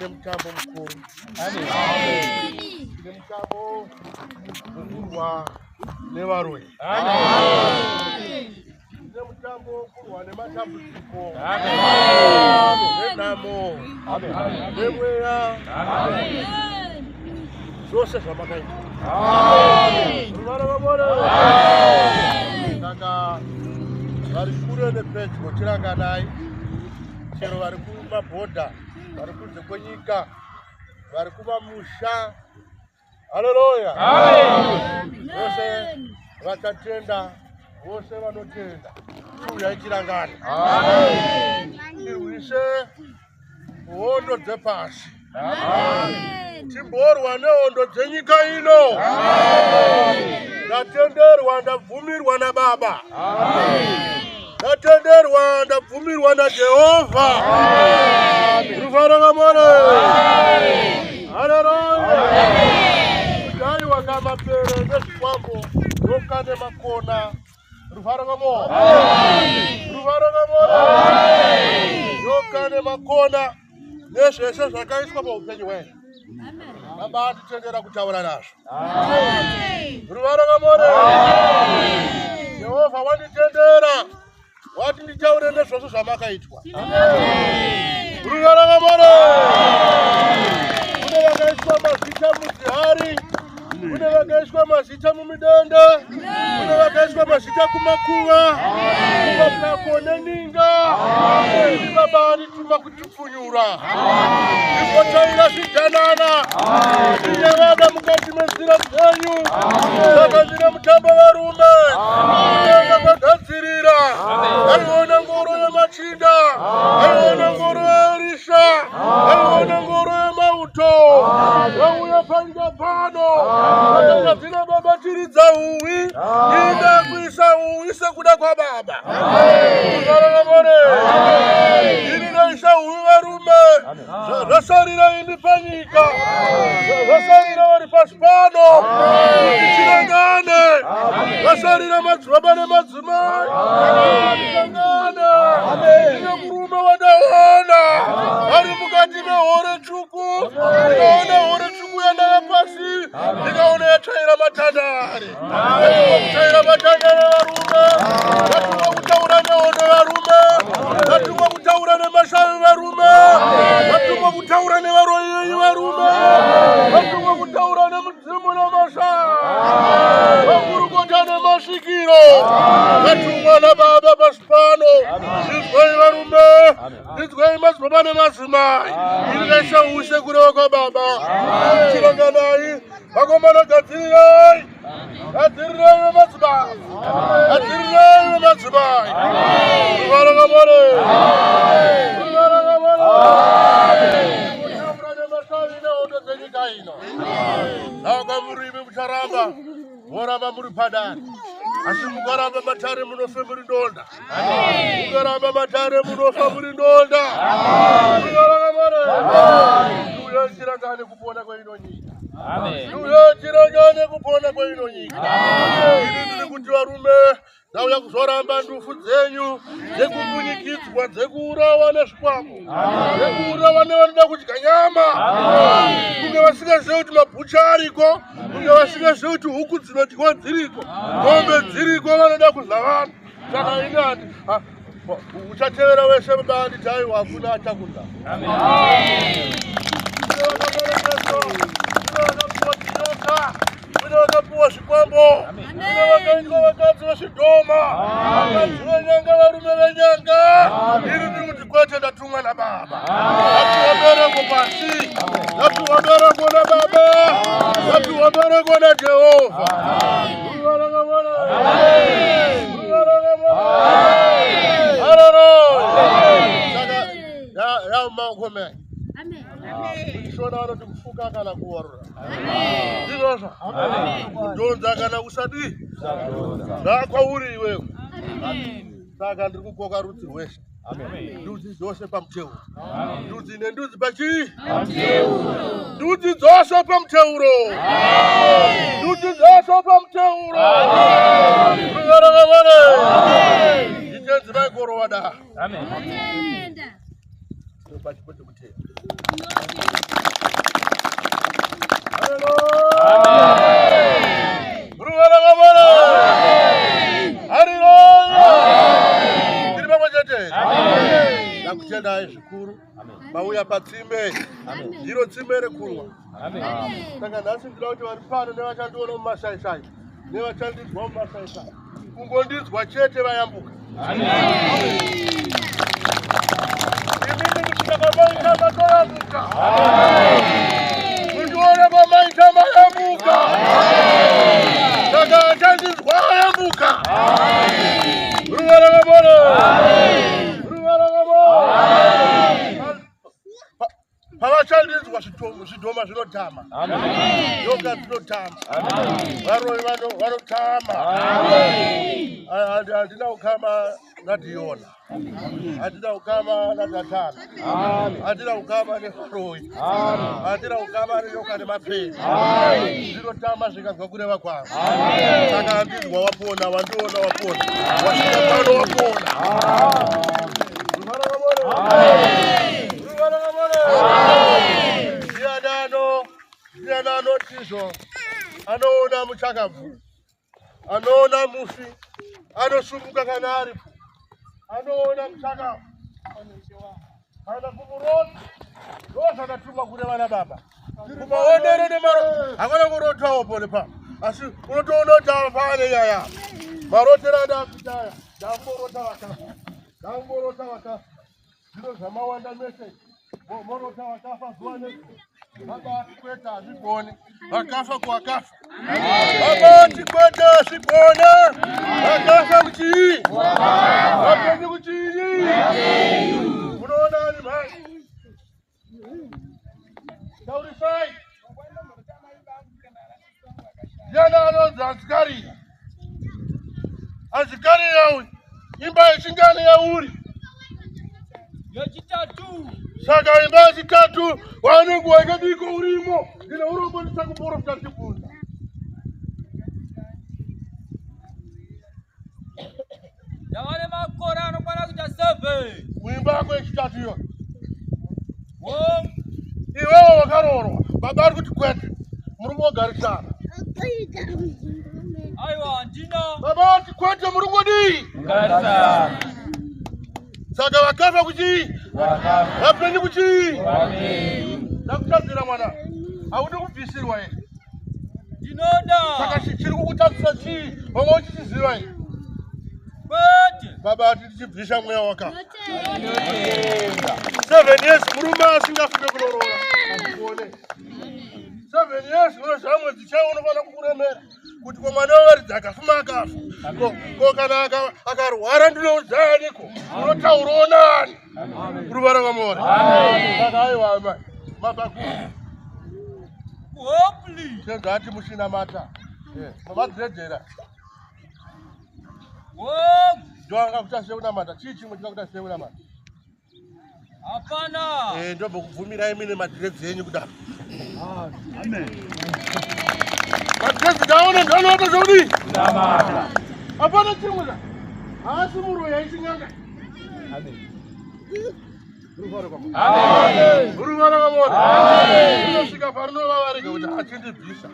Tine mutambo mukuru. Tine mutambo wekurwa nevaroyi. Tine mutambo wekurwa nematambudziko. Nenhamo. Nemweya. Zvose zvamakaita. Ruvara vamore. Saka vari kure nepedyo tiranganai chero vari kumabhodha vari kunze kwenyika vari kumamusha haleluya vose vachatenda vose vanotenda chiuyai tirangane tirwise hondo dzepasi timborwa nehondo dzenyika ino ndatenderwa ndabvumirwa nababa ndatenderwa ndabvumirwa najehovha rufaro vamore haleluya kudai wakamapere nezvikwambo nyoka nemakona rufaro vamore rufaro vamore nyoka nemakona nezvese zvakaiswa paupenyu hwenyu baba atitendera kutaura nazvo ruvaro vamore jehovha wanditendera wati nditaure nezvose zvamakaitwa ruvaro vamore kune vakaiswa mazita mudzihari kune vakaiswa mazita mumidende kune vakaiswa mazita kumakuva kumapako neninga baba andituma kutipfunyura ndikotaira zvidanana ndinevada mukati menzira dzenyu saka ndine mutambo varume kudenga kwagadzirira aiona ngoro yemachinda aiona ngoro yaerisha aiona ngoro yemauto vauya panyika pano vakanga dzina baba tiridza uwi ida kuisa uwi sekuda kwababa Ukararama ini ndaisa uwi varume zvasarira ini panyika zvasarira vari pasi pano kuti tirangane zvasarira madzibaba nemadzimai tirangane ine murume wandaona ari mukati mehore tsvuku ndikaona hore tsvuku yandaya pasi ndikaona yatsvaira matandari Vatumwa kutaura matangana varume, vatumwa kutaura nehondo varume, vatumwa kutaura nemashavi varume, vatumwa kutaura nevaroyi varume, vatumwa kutaura nemudzimu nemashavi, vakurukota nemasvikiro, vatumwa nababa pasi pano, zvinzwai varume, zvinzwai madzibaba nemadzimai, ini ndaisa ushe kureva kwababa, chiranganai Vakomana gadzirirai. Gadzirirai vemadzibaba. Gadzirirai vemadzimai. Ruvara vamore. Ruvara vamore. Kutambura nemashavi nehondo dzenyika ino. Saka murimi mucharamba voramba muri padare. Asi mukaramba matare munofe muri ndonda. Mukaramba matare munofa muri ndonda. Ruvara vamore. Uyo chirangane kupona kweino nyika. Tirangane kupona kweino nyika. Ini ndiri kuti varume ndauya kuzoramba ndufu dzenyu dzekumbunyikidzwa dzekuurawa nezvikwambo dzekuurawa nevanoda kudya nyama kunge vasingazive kuti mabhucha ariko kunge vasingazive kuti huku dzinodyiwa dziriko mombe dziriko vanoda kudya vanhu saka ini handi uchatevera wese baba anditi aiwa hakuna achakunda kune vakapuwa zvikwambo kune vakaitwa vakadzi vezvidhoma vakadzi venyanga varume venyanga iri ndiri kuti kwete ndatumwa nababa ndapiwa bereko pasi ndapiwa bereko nababa ndapiwa bereko najehovha Shona vanoti kufuka kana kuorora ndizvozvo kudhonza kana kusadii zvakwauri iwewe saka ndiri kukoka rudzi rwese ndudzi dzose pamuteuro ndudzi nendudzi pachii ndudzi dzose pamuteuro ndudzi dzose pamuteuro ruverevevere nditenzi vaikorova da pachipo chekutenda. Mauya patsime. Ndiro tsime rekunwa. Saka nhasi ndinoda kuti vari pano nevachandiona mumasaisai nevachandinzwa mumasaisai kungondinzwa chete vayambuka. Imimi kusvika kwamaita matoyambuka. Kundiona kwamaita mayambuka. Saka achandinzwa ayambuka. Ruva rakamona. Ruva rakamona. Pavachandinzwa zvidhoma zvinotama, nyoka dzinotama, varoyi vanotama. Handina ukama naDhiona, handina ukama naDhatana, handina ukama nevaroyi, handina ukama nenyoka nemapeni. Zvinotama zvikanzwa kureva kwangu. Saka handinzwa wapona, wandiona wapona, wasvika pano wapona. Ndiani anotizvo anoona muchakabvu, anoona mufi, anosumuka kana aripo, anoona muchakabvu kana kumurota. Ndozvakatumwa kune vana baba kumaonero nemaro hakuna kurotawo pone pa, asi unotoona kuti ava pane nyaya. Marotero andakuita aya, ndangorota vakafa, ndangorota vakafa. Zviro zvamawanda mese morota vakafa zuva nezuva. Baba ati kwete, hazvigoni. Vakafa kuvakafa. Baba ati kwete, hazvigone. Vakafa kuchii? Vapenyu kuchii? Munoona ani mhai? Taurisai. Ndiani anonzi Azikaria? Azikaria uyu imba yechingani yauri? Yechitatu. Saka imba yechitatu wane nguva yakadiko urimo? Ndine urombo ndichakuporofita ndichibvunza. Ndava nemakore anokwana kuita 7. Muimba yako yechitatu iyo. Hongu. Iwewe wakaroorwa, baba ari kuti kwete, muri kungogarisana. Aiwa, handina. Baba vati kwete, muri kungodii? Saka vakafa kuchii? Vapenyu kuchii? Ndakutadzira mwana, haudi kubvisirwa here? Ndinoda. Saka chiri kukutadzisa chii? Wanga uchichiziva here? Kwete. Baba ati tichibvisa mweya wakafa. 7 years murume asingafunge kunoroora. Hazvigone. 7 years unoziva mwedzi chaiwo unofanira kukuremera kuti ko mwana wevaridzi akafuma akafa. Ko kana akarwara ndinoudza aniko? Unotaurawo nani? Ruvara kwamore. Saka aiwa amai. Mabva kupi? Hopely. Tengati muchinamata. Mabadzedzera. Hongu. Ndoanga kuita sekunamata. Chii chimwe chingakuita sekunamata? Hapana. Ndobva kubvumirai mine madhiredzi enyu kudaro. Madhiredzi ndaona ndanoita zvekudii? Hapana chimwe ka. Haasi muroyi, haisi nyanga. Ruvara kwamore. Rinosvika parinovavarika kuti achindibvisa.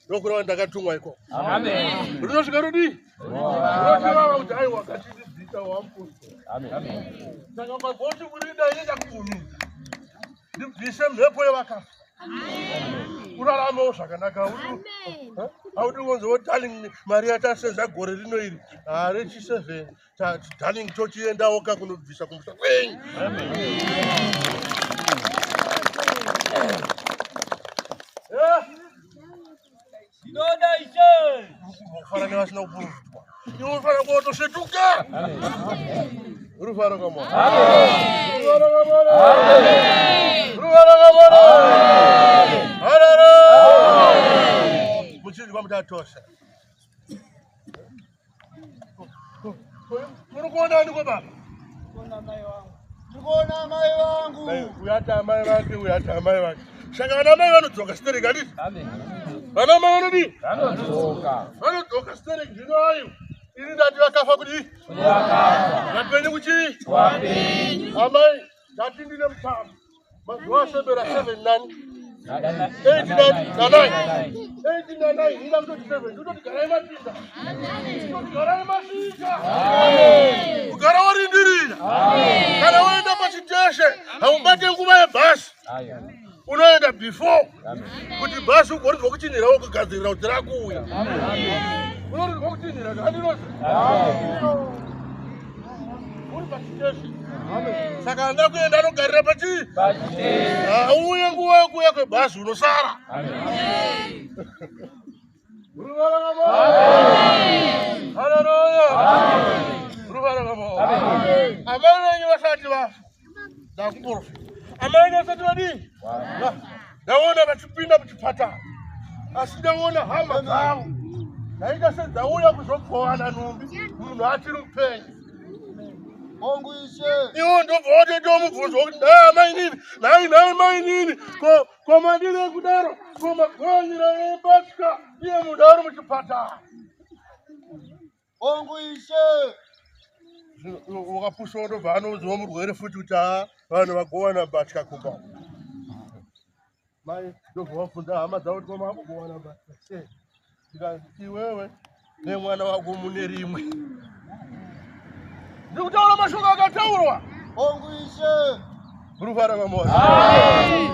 Ndokureva ndakatumwa ikoko. Rinosvika rodii? Rotivava kuti aiwa, kachindibvisa wamupostora. Saka ukagoti urida, ini ndakubvumidza. Ndibvise mhepo yevakafa. Uraramewo zvakanaka. Haudi kunzi, "Darling, mari yatasenza gore rino iri rechi 7, darling, tochiendawo ka kunobvisa kumusha kwenyu." Ndinoda ishe. Kufara nevasina kupurufitwa, iwe unofanira kuotosvetuka. Rufaro kamwana, rufaro kamwana, rufaro kamwana. Harara muchinzwa mutatosha. Muri kuona aniko baba? Ndikuona mai vangu. Uyati amai vake, uyati amai vake. Saka vana mai vanodzoka stereki, handiti? Vana mai vanodii? Vanodzoka stereki. Zvino ayo ini ndati vakafa kudii? Vapenyu kuchii? Amai, ndati ndine mutambo mazuva asebera 7 nani 8 na 9, 8 na 9. Ina kutoti 7, ndikutoti garai mapinda, ndikutoti garai masvika, kugara warindirira. Kana woenda pachiteshe haubate nguva yebhasi, unoenda before kuti bhasi ugoridzwa kuchinhira wokugadzirira kuti rakuuya. Unoridzwa kuchinhira andinozi uri pachiteshi, saka anda kuenda anogarira pachii, hauye nguva yekuuya kwebhasi, unosara. Haleluya! Amai venyu vasati vafa, ndakuprofita. Amai venyu vasati vadii, ndaona vachipinda muchipatara, asi ndaona hama dzavo ndaita sedzauya kuzogovana nhumbi munhu achiri mupenyu. Hongu Ishe. Iwo ndobva watoitawo mubvunzo wekuti, nhai amainini, nhai nhai mainini, ko ko madire kudaro, ko magonyera embatya iye munhu ari muchipatara? Hongu Ishe. Wakapushawo, ndobva anoudziwa murwere futi kuti haa, vanhu vagowana mbatya kumba. Mai ndobva vabvunza hama dzavo kuti kwamakugowana mbatya sei, ndikanzi iwewe nemwana wako mune rimwe. Ndikutaura mashoko akataurwa. Hongu Ishe. Ruvara rwamore,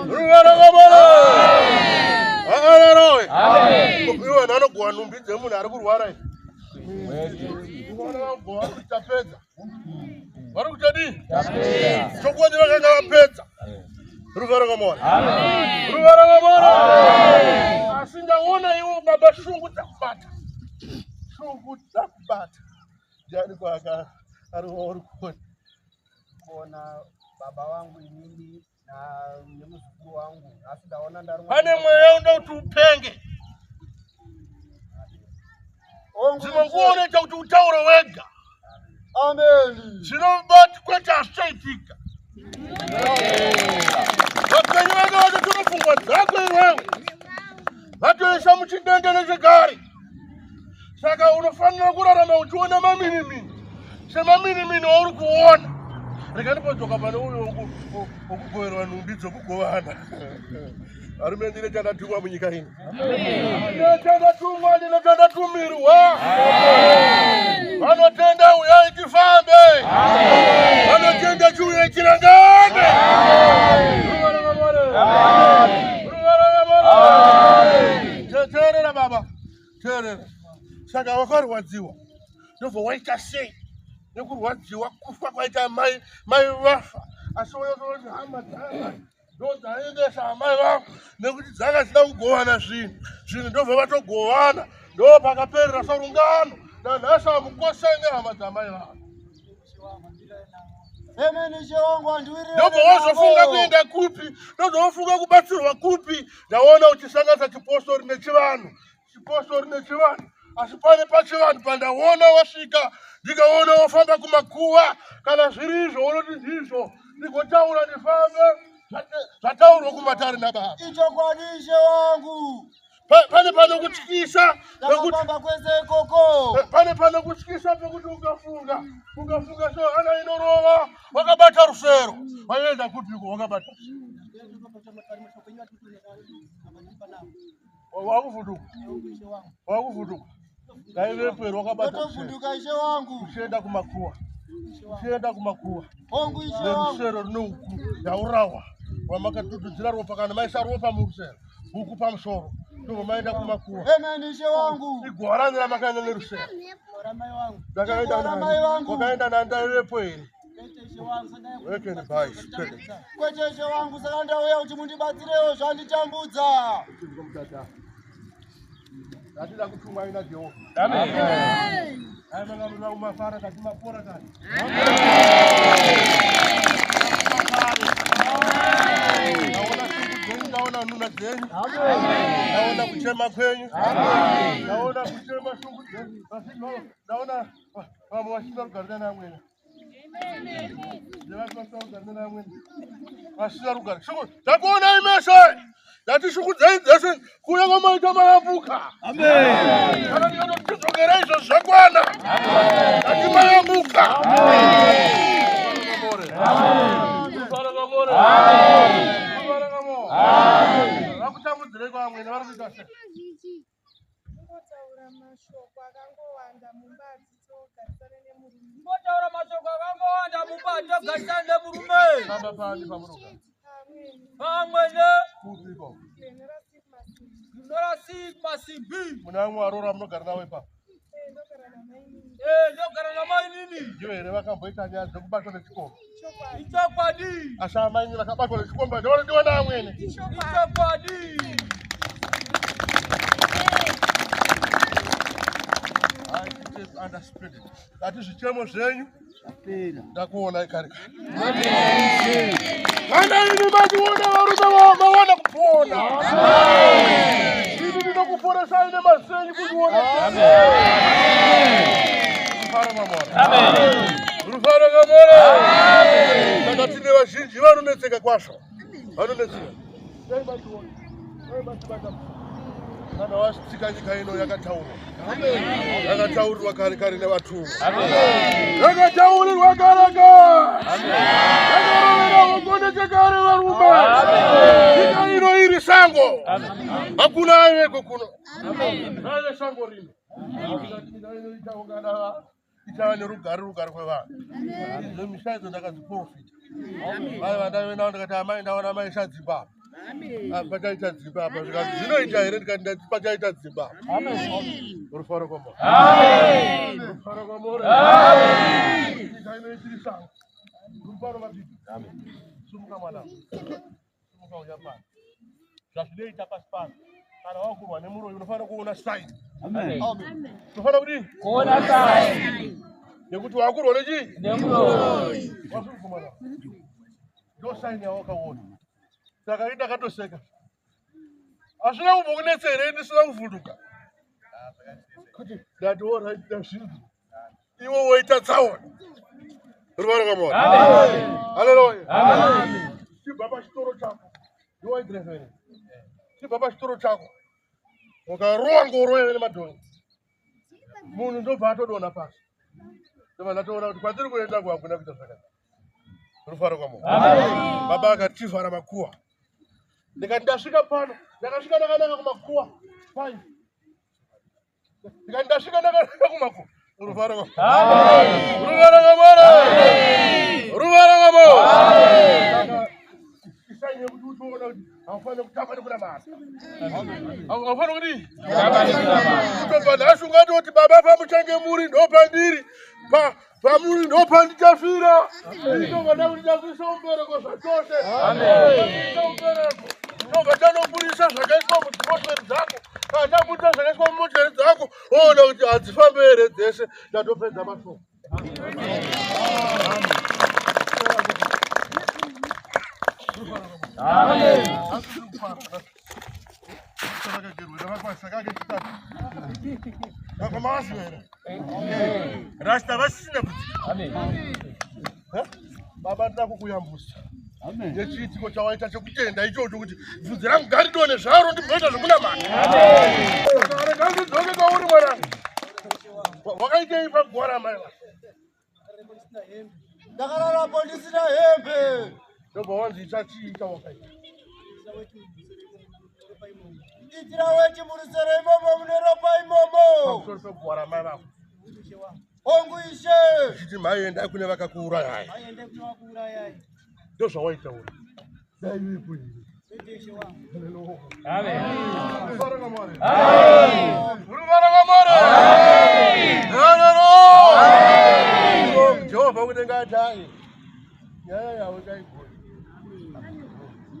ruvara rwamore, haleluya! Iwe vanhu vanogowa nhumbi dzemunhu ari kurwara izvi, ukaona vagowa kuti tapedza, vari kutadii? Chokwadi vakanga vapedza. Ruvara rwamore, ruvara rwamore. Asi ndaona iwo baba, shungu dzakubata, shungu dzakubata. Ndiani kwaka ari wauri kuona? Kuona baba vangu inini nemuzukuru wangu, asi ndaona ndarumwa. Pane mweya unoda kuti upenge. Hongu Dzimwe nguva Ishe. unoita kuti utaure wega. Amen. Zvinobati kwete, hazvichaitika. Vapenyu vanga vatotora pfungwa dzako iwewe, vatoisa muchidende nechegari. Saka unofanira kurarama uchiona maminimini, semaminimini wauri kuona. Rega ndipodzoka pane uyo wokugoverwa nhumbi dzokugovana. Varume, ndine chandatumwa munyika ino, ndine chandatumwa, ndine chandatumirwa. Vanotenda, uyai tifambe. Vanotenda, chiuyai tirangane. Teerera baba, teerera. Saka wakarwadziwa, ndobva waita sei nekurwadziwa kufa kwaita mai? Mai vafa, asi wanyatsoona hama dzamai ndo dzaendesa amai vangu nekuti dzanga dzida kugovana zvinhu, zvinhu ndobva vatogovana, ndo pakaperera sarungano. Nanhasi hamukosai nehama dzamai vangu. Amen Ishe wangu, handiwirirane Ndobva wazofunga navo. kuenda kupi? Ndobva wafunga kubatsirwa kupi? Ndaona uchisanganisa chipostori nechivanhu, chipostori nechivanhu, asi pane pachivanhu pandaona wasvika, ndikaona wafamba kumakuva. Kana zviri izvo unoti ndizvo, ndigotaura ndifambe zvataurwa kumatare nababa. Ichokwadi Ishe wangu. Pane panokutyisa pekuti Ndakafamba kwese ikoko. Pane panokutyisa pekuti ukafunga so hana inorova. Wakabata rusero, waenda kupiko wakabata? Wakuvhunduka, wakuvhunduka. Daivepo here wakabata rusero? Ndotobvunduka Ishe wangu. Uchienda kumakuwa, uchienda kumakuwa Hongu Ishe wangu. nerusero rine huku yaurawa, wamakatutudzira ropa, kana maisa ropa murusero, huku pamusoro, ndobva maenda kumakuwa. Amen Ishe wangu. Igwarani ramakaenda nerusero? Igwa ramai vangu. Wakaenda nandaivepo here? Wekeni bai. Kwete Ishe wangu, saka ndauya kuti mundibatsirewo, zvanditambudza. Ndatida kutumwa ina Jehovha. Ai manga mafara kati mapora kati. Ndaona shungu dzenyu, ndaona nuna dzenyu, ndaona kuchema kwenyu, ndaona kuchema shungu dzenyu. Asi ndaona vamwe vasina rugare namwene, ndevati vasina rugare namwene, vasina rugare. Shungu takuonai mese, ndati shungu dzenyu dzese kuuya kwamaita mayambuka. Kana ndikatotidzokerai izvo zvakwana, ndati mayambuka. Vakutambudzirei kwamwene, vari kuita sei? Kungotaura mashoko akangowanda mumba, hadzitogarisane nemurume. Kungotaura mashoko akangowanda. mumba togarisana nemurume. Baba pani pamunoga. Pamwene. Kupi ipapo? Norasi Masimbi. Muna vamwe varoora munogara navo ipapo? Ndogara namainini. Ndivo here vakamboita nyaya dzekubatwa nechikomba? Ichokwadi. Asi amainini vakabatwa nechikomba ndivanodiwa naamwene. Ichokwadi. Ati zvichemo zvenyu ndakuonai kare kare. Kana imi machiona varume maona kupona. Ini ndinokuporesai nemaziso enyu kundiona. Rufaro kwamwari. Rufaro kwamwari. Saka tine vazhinji vanonetseka kwazvo. Vanonetseka. Dai machiona. Dai machibata. Kana wasvika nyika ino yakataurwa. Yakataurirwa kare kare nevatumwa. Yakataurirwa kare kare. Yakarovera hokoneke kare varume. Nyika ino iri sango. Hakuna aiveko kuno. Raive sango rino. Nyika ino ichaungana ichava nerugare rugare kwevanhu. Idzo misha idzo ndakadziprofita. Mai vandaive navo ndikati amai ndaona maisha dzimba apa. Pachaita dzimba apa zvikanzi zvinoita here ndikati ndati pachaita dzimba apa. Rufaro kwamwari. Rufaro kwamwari. Nyika ino ichiri sango. Rufaro mabiki. Sumuka mwana. Sumuka uya pano. Zvazvinoita pasi pano. Kana wakurwa nemuroyi unofanira kuona sign. Unofanira kudii? Kuona sign. Nekuti wakurwa nechii? Nemuroyi. Wasumuka mwana. Ndo sign yawakaona. Saka ini ndakatoseka. Hazvina kumbokunetsa here ndisina kuvhunduka? Kuti ndati alright ndazvinzwa. Iwe woita tsaona. Ruvaro kwamwari. Hallelujah. Chibva pachitoro chako. Ndiwe waidhiraivha here? Chibva pachitoro chako. Ukarowa ngoro here nemadhongi. Munhu ndobva atodonha pasi. Ndobva ndatoona kuti kwatiri kuenda uku hakuna kuita zvakanaka. Rufaro kwamwari. Baba akativhara makuwa. Ndikati ndasvika pano, ndakasvika ndakananga kumakuwa. 5. Ndikati ndasvika ndakananga kumakuwa. Rufaro kwamwari. Rufaro kwamwari. Rufaro kwamwari. Saka isai yekuti utoona kuti haufaniri kutamba nekunamata. Haufaniri kudii? Kutobva nhasi ungatoti baba pamuchange muri ndopandiri. Pamuri ndopandichafira. Ndinobva ndakuti ndakuisa mubereko zvachose. Ndakuisa mubereko. Ndobva tanoburisa zvakaiswa mudzimotikari dzako. Kana taburisa zvakaiswa mumotikari dzako, woona kuti hadzifambe here dzese. Ndatopedza mashoko. Rasta vasina kuti. Baba ndida kukuyambusa. Nechiitiko chawaita chekutenda ichocho kuti bvudzi rangu ngaridone zvaro ndimboita zvekunamata. Rega ndidzoke kwauri mwana. Wakaitei paguva ramai vako? Ndakararapo ndisina hembe. Ndobva wanzi ita chii chawakaita? Itira weti murusero imomo mune ropa imomo. Pamusoro peguva ramai vako. Hongu ishe. Uchiti mai endai kune vakakuurayai. Ndozvawaitaura. Dai uripo here? Rufaro kwamwari. Rufaro kwamwari. Hallelujah. Jehovha kudenga ati hai. Nyaya yavo ikaigona.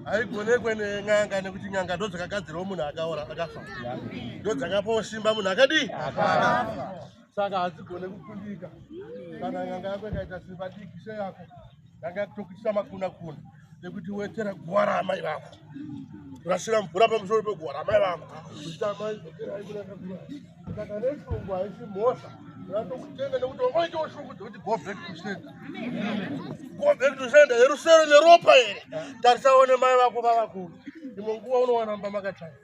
Haigonekwe nen'anga nekuti n'anga ndodzakagadzirawo munhu akaora akafa. Ndodzakapawo simba munhu akadii? Akafa. Saka hadzigone kukundika. Kana n'anga yako ikaita simba diki seyako, yanga yakutokuitisa makuna kuna nekuti wetera guva raamai vako. Kurasira mvura pamusoro peguva raamai vako. Uchiti amai dzokerai kuna kakura. Saka neshungu haisi mhosva. Unatokutenda nekuti wangoitawo shungu dzekuti go back to sender. Go back to sender yerusero neropa here. Tarisa uone mai vako vavakuru. Imwe nguva unowana mumba makatsvaira.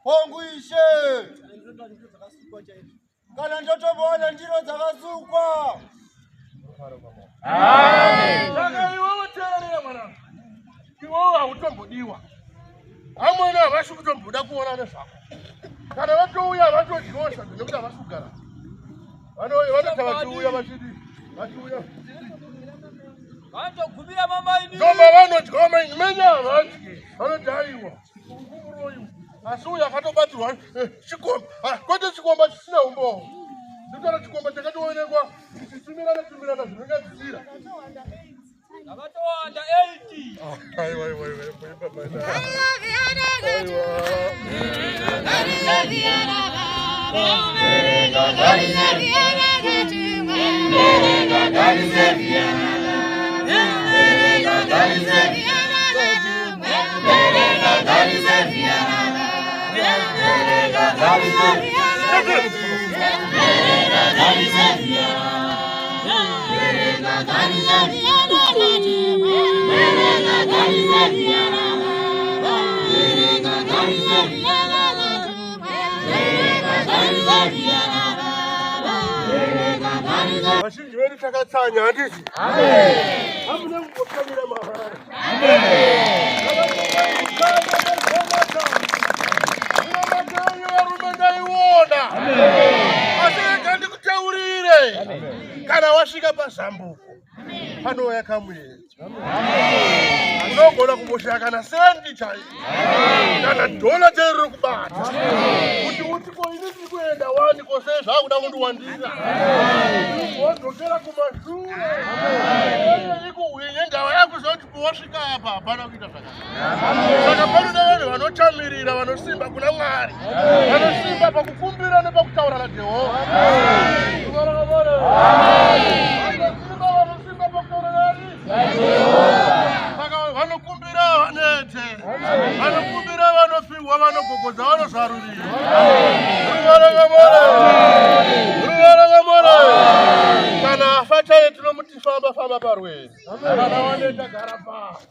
Hongu ishe. Kana ndotomboona ndiro dzakasukwa. Saka iwewe teerera mwanangu. Iwewe hautombodiwa. Amwene havasi kutomboda kuona nezvako. Kana vatouya havatodyiwo sadza nekuti havasi kugara. Vanota vachiuya vachidi vachiuya vachidi. Vanotogumira mamaini. Ndoma vanodya maini menya havadyi. Vanoti aiwa. Muroyi. Asi uyu akatobatirwa eh, chikomba. Ah, kwete chikomba chisina umbowo. Ndikutaura chikomba chakatoonekwa chichitumirana tumirana zvinonyadzisira. Vakatowanda 80. Ah, aiwa aiwa aiwa aiwa, aiwa. Vazhinji vedu takatsanya handiti? Hamuna kungotsamira mahara. Minamato varume ndaiona. Asi rega ndikutaurire. Kana wasvika pazambuko panouya kamuedzo. Unogona kumboshaya kana sendi chaiyo. Kana dhola chairo riri kubata. Kuti uti ko ini ndiri kuenda wani ko sei zvakuda kundiwandira. Wodzokera kumashure. Ikuhwinye ndava yakuzoti wasvika apa hapana kuita zvakanaka. Saka panoda vanhu vanochamirira vanosimba kuna Mwari. Vanosimba pakukumbira nepakutaura naJehovha. Vanosimba vanosimba pakutaura nani? Saka vanokumbira vanete. Vanokumbira vanopiwa vanogogodza vanozarurira. Ruvaranga Kana afa chaiye tinomuti famba famba parwendo. Kana waneta gara pasi.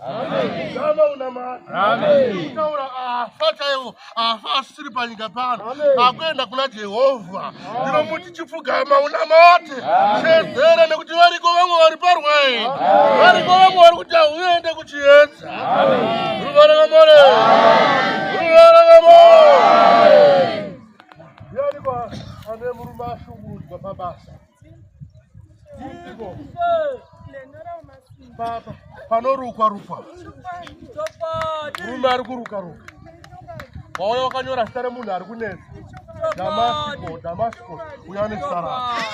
Gama unamata. Kutaura afa chaiwo afa asisiri panyika pano. Akuenda kuna Jehovha. Ndinomuti chipfugama unamate. Shedzera nekuti variko vamwe vari parwendo. Variko vamwe vari kuti hauende kuchiedza. Ruvaranga Ruvaranga Ndianiko ane murume ashungurudzwa pabasa? Iko. Papa, panorukwa rukwa. Chokwadi. Murume ari kuruka ruka. Wauya wakanyora zita remunhu ari kunetsa. Damasiko, Damasiko, uya ane zita rake.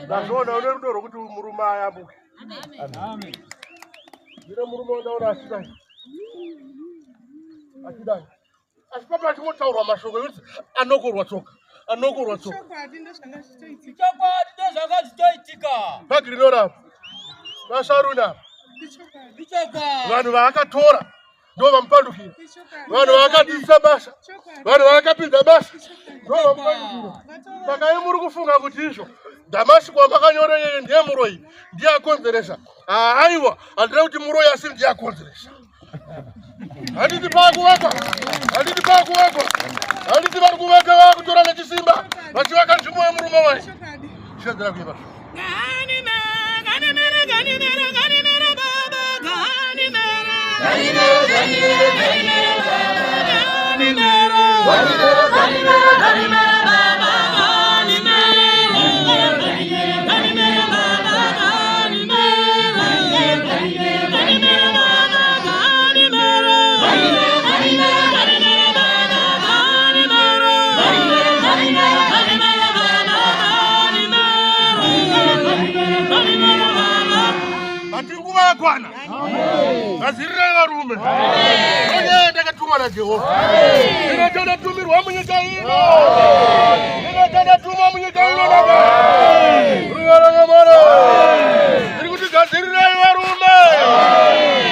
Ndazviona une rudo rwokuti murume ayambuke. Ndine murume wandaona achidai. Achidai. Asi papa achingotaurwa mashoko ekuti anokorwa tsoka. Anokorwa tsoka. Chokwadi ndozvanga zvichitoitika. Chokwadi ndozvanga zvichitoitika. Pagirinora apa. Vasaruna apa. Ichokwadi. Ichokwadi. Vanhu vaakatora ndo vamupandukira. Ichokwadi. Vanhu vaakadzidzisa basa. Chokwadi. Vanhu vaakapinza basa ndo vamupandukira. Vatova Saka imi muri kufunga kuti izvo Dhamasiko wamakanyora iyeye ndiye muroyi ndiye akonzeresa. Aiwa, handina kuti muroyi asi ndiye akonzeresa. Handiti paakuvakwa, handiti paakuvakwa, handiti vari kuvaka vakutora nechisimba vachivaka nzvimbo yemurume wayo. chokwadi. Shedzera kuimba. Ati nguva yakwana. Gadzirirai varume. Onyaya ndakatumwa naJehovha. Ndine chandatumirwa munyika ino. Ndine chandatumwa munyika ino baba. Ruvarangamara. Ndiri kuti gadzirirai varume.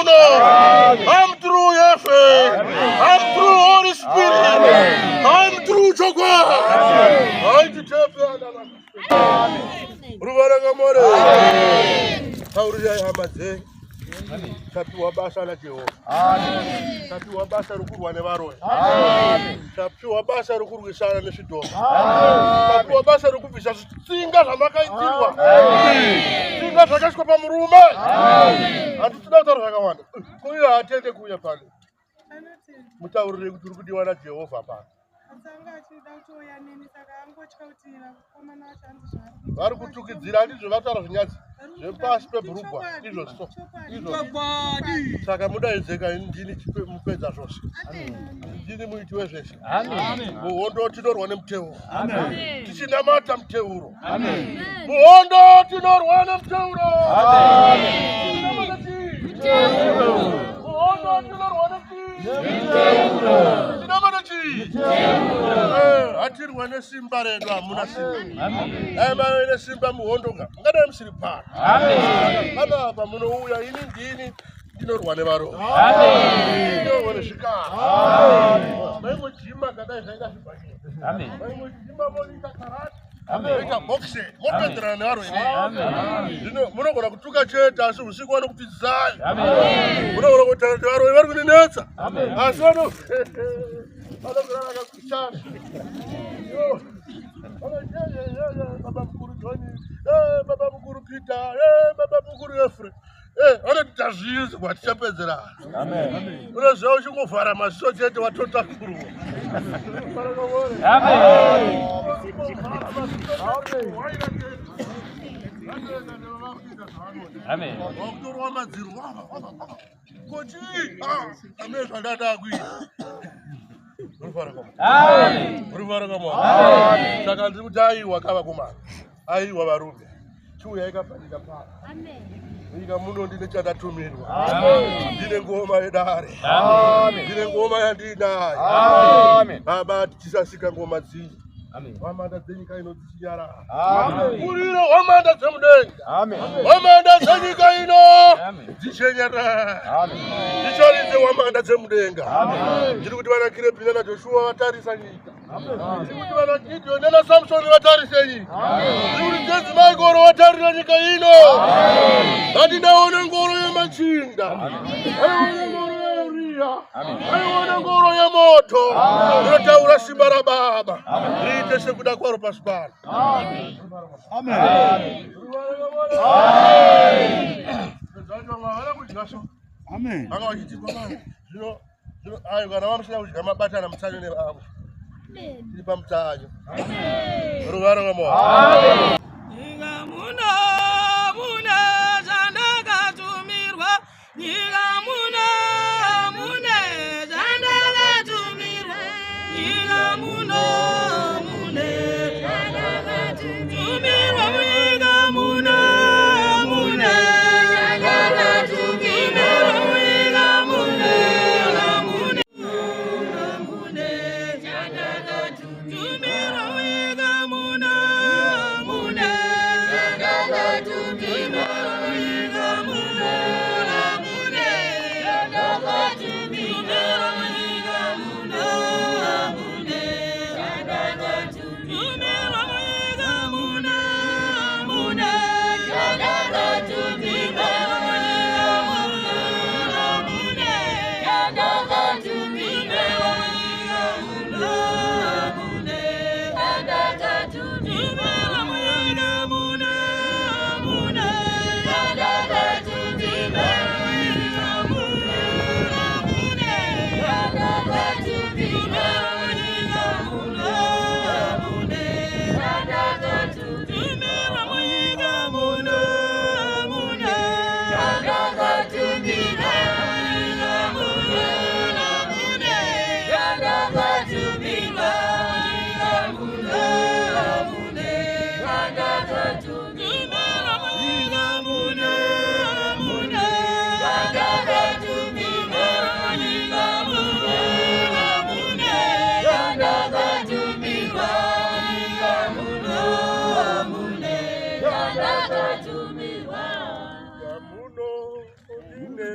muno. I'm through Yefe. I'm through Holy Spirit. I'm through chokwadi. Haititepe. Ruvaranga. Taurirai hama dzenyu. Tapiwa basa naJehovha, tapiwa basa rokurwa nevaroyi, tapiwa basa rokurwisana nezvidhoma, tapiwa basa rokubvisa zvitsinga zvamakaitirwa, tsinga zvakaiswa pamurume. Handisida kutaura zvakawanda. Kuuya hatende kuuya pano. Anotenda. Mutaurire kuti uri kudiwa naJehovha pano. Asi anga achida kutouya neni, saka angotya kuti vakomana vacho hanzi zvaari kuita. Vari kutukidzira, handizvo? Vataura zvinyadzi zvepasi pebhurugwa izvo so izvo. Chokwadi. Saka mudaidzeka, ndini mupedza zvose, ndini muiti wezvese. Muhondo tinorwa nemuteuro, tichinamata muteuro. Muhondo tinorwa nemuteuro. Tichinamata chii? Muhondo tinorwa nechii? Tichinamata chii? Hatirwa nesimba redu, hamuna simba. Dai mave nesimba muhondo nga mungadai musiri pano panapa. Munouya, ini ndini ndinorwa nevaroyi, ndinorwa nezvikara. Maingojima kadai zvainga zvibhakera, maingojima moita karate, moita boxing, mopedzerana nevaroyi. Zvino munogona kutuka chete, asi usiku vanokupfidzai. Munogona kutaura kuti varoyi vari kundinetsa, asi vanogara vakakushasha. Baba mukuru John, baba mukuru Peter, baba mukuru Efre, vanoti tazvizwa, tichapedzerana. Unoziva, uchingovhara maziso chete watotakurwa. Wakutorwa madziro kochi ame zvandada kuita. Uri kama. Saka ndiri kuti aiwa kavakomana, aiwa varume, chiuyai kapanika pano. Nyika muno ndine chandatumirwa, ndine ngoma yedare, ndine ngoma yandinayo. Baba, tichisasika ngoma dziyi, hwamanda dzenyika ino dzichinyarara, muriro hwamanda dzemudenga, hwamanda dzenyika ino dzichenyarara, dzicharidze hwamanda dzemudenga. Ndiri kuti vana Kirebhina naJoshua vatarisa nyika. Ndiri kuti vana Gideon nanaSamsoni vatarise nyika. Ndiri kuti Tenzi Maikoro vatarira nyika ino. Ngati ndaone ngoro yemachinda, aione ngoro yaEriya, aione ngoro yemoto inotaura simba rababa riite sekuda kwaro pasi pano. Havana kudya so vanga vachiti baba zvino zvino ayo kana vamusina kudya mabatana mutsanyo nevamwe. Tiri pamutsanyo ruvaro vamoa. Nyika muno mune zvandakatumirwa. Nyika muno mune zvandakatumirwa. Nyika muno mune zvandakatumirwa. Nyika muno mune zvandakatumirwa. Nyika muno mune mune zvandakatumirwa. Nyika muno mune zvandakatumirwa. Nyika muno mune zvandakatumirwa. Nyika muno mune zvandakatumirwa. Nyika muno mune zvandakatumirwa. Nyika muno mune zvandakatumirwa. Nyika muno mune zvandakatumirwa. Nyika muno mune zvandakatumirwa. Nyika muno mune zvandakatumirwa. Nyika muno mune zvandakatumirwa. Nyika muno mune zvandakatumirwa. Nyika muno mune zvandakatumirwa. Nyika muno mune zvandakatumirwa. Nyika muno mune zvandakatumirwa. Nyika muno mune zvandakatumirwa. Nyika muno mune zvandakatumirwa. Muno ndine.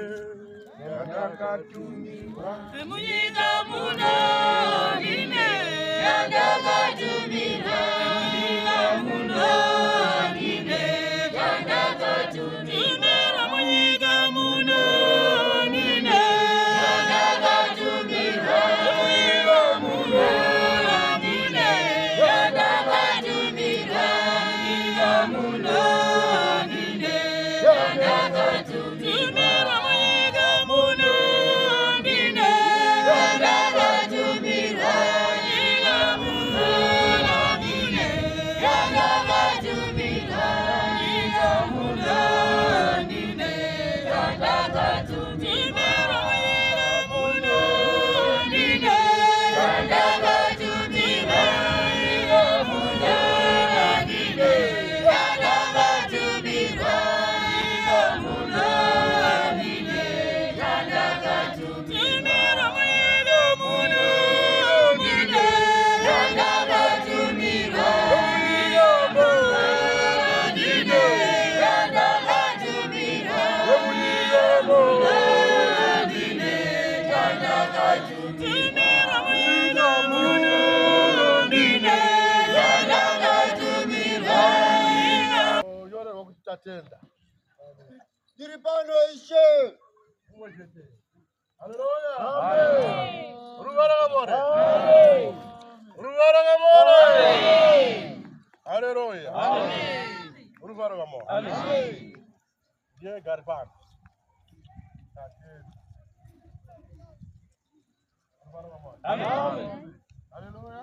Munyika muno ndine chandakatumirwa. Munyika muno ndine chandakatumirwa. Munyika muno ndine chandakatumirwa. Munyika muno ndine chandakatumirwa. Munyika muno ndine chandakatumirwa. Munyika muno ndine chandakatumirwa. Munyika muno ndine chandakatumirwa. Munyika muno ndine chandakatumirwa. Munyika muno ndine chandakatumirwa. Munyika muno ndine chandakatumirwa. Munyika muno ndine chandakatumirwa. Munyika muno ndine chandakatumirwa. Munyika muno ndine chandakatumirwa. Munyika muno ndine chandakatumirwa. Munyika muno ndine chandakatumirwa. Yorerwa kuti tatenda. Ndiri pano ishe. Mumwe chete. Haleluya. Ruvara kamore. Ruvara kamore. Haleluya. Ruvara kamore. Ndiye gari pano. Tatenda. Ruvara kamore. Haleluya.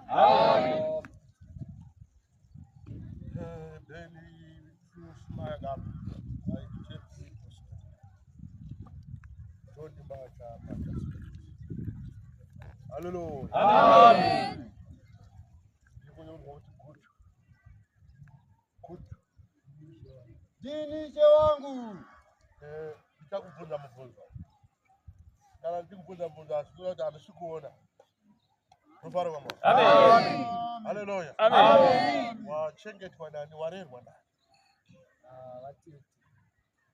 Beni Smaga Hallelujah. Amen. Ndini ishe wangu. Ndichakubvunza mubvunzo. Kana ndichikubvunza mubvunzo asi kuona kuti handisi kuona. Rufaro rwaMwari. Amen. Hallelujah. Amen. Wachengetwa nani? Warerwa nani?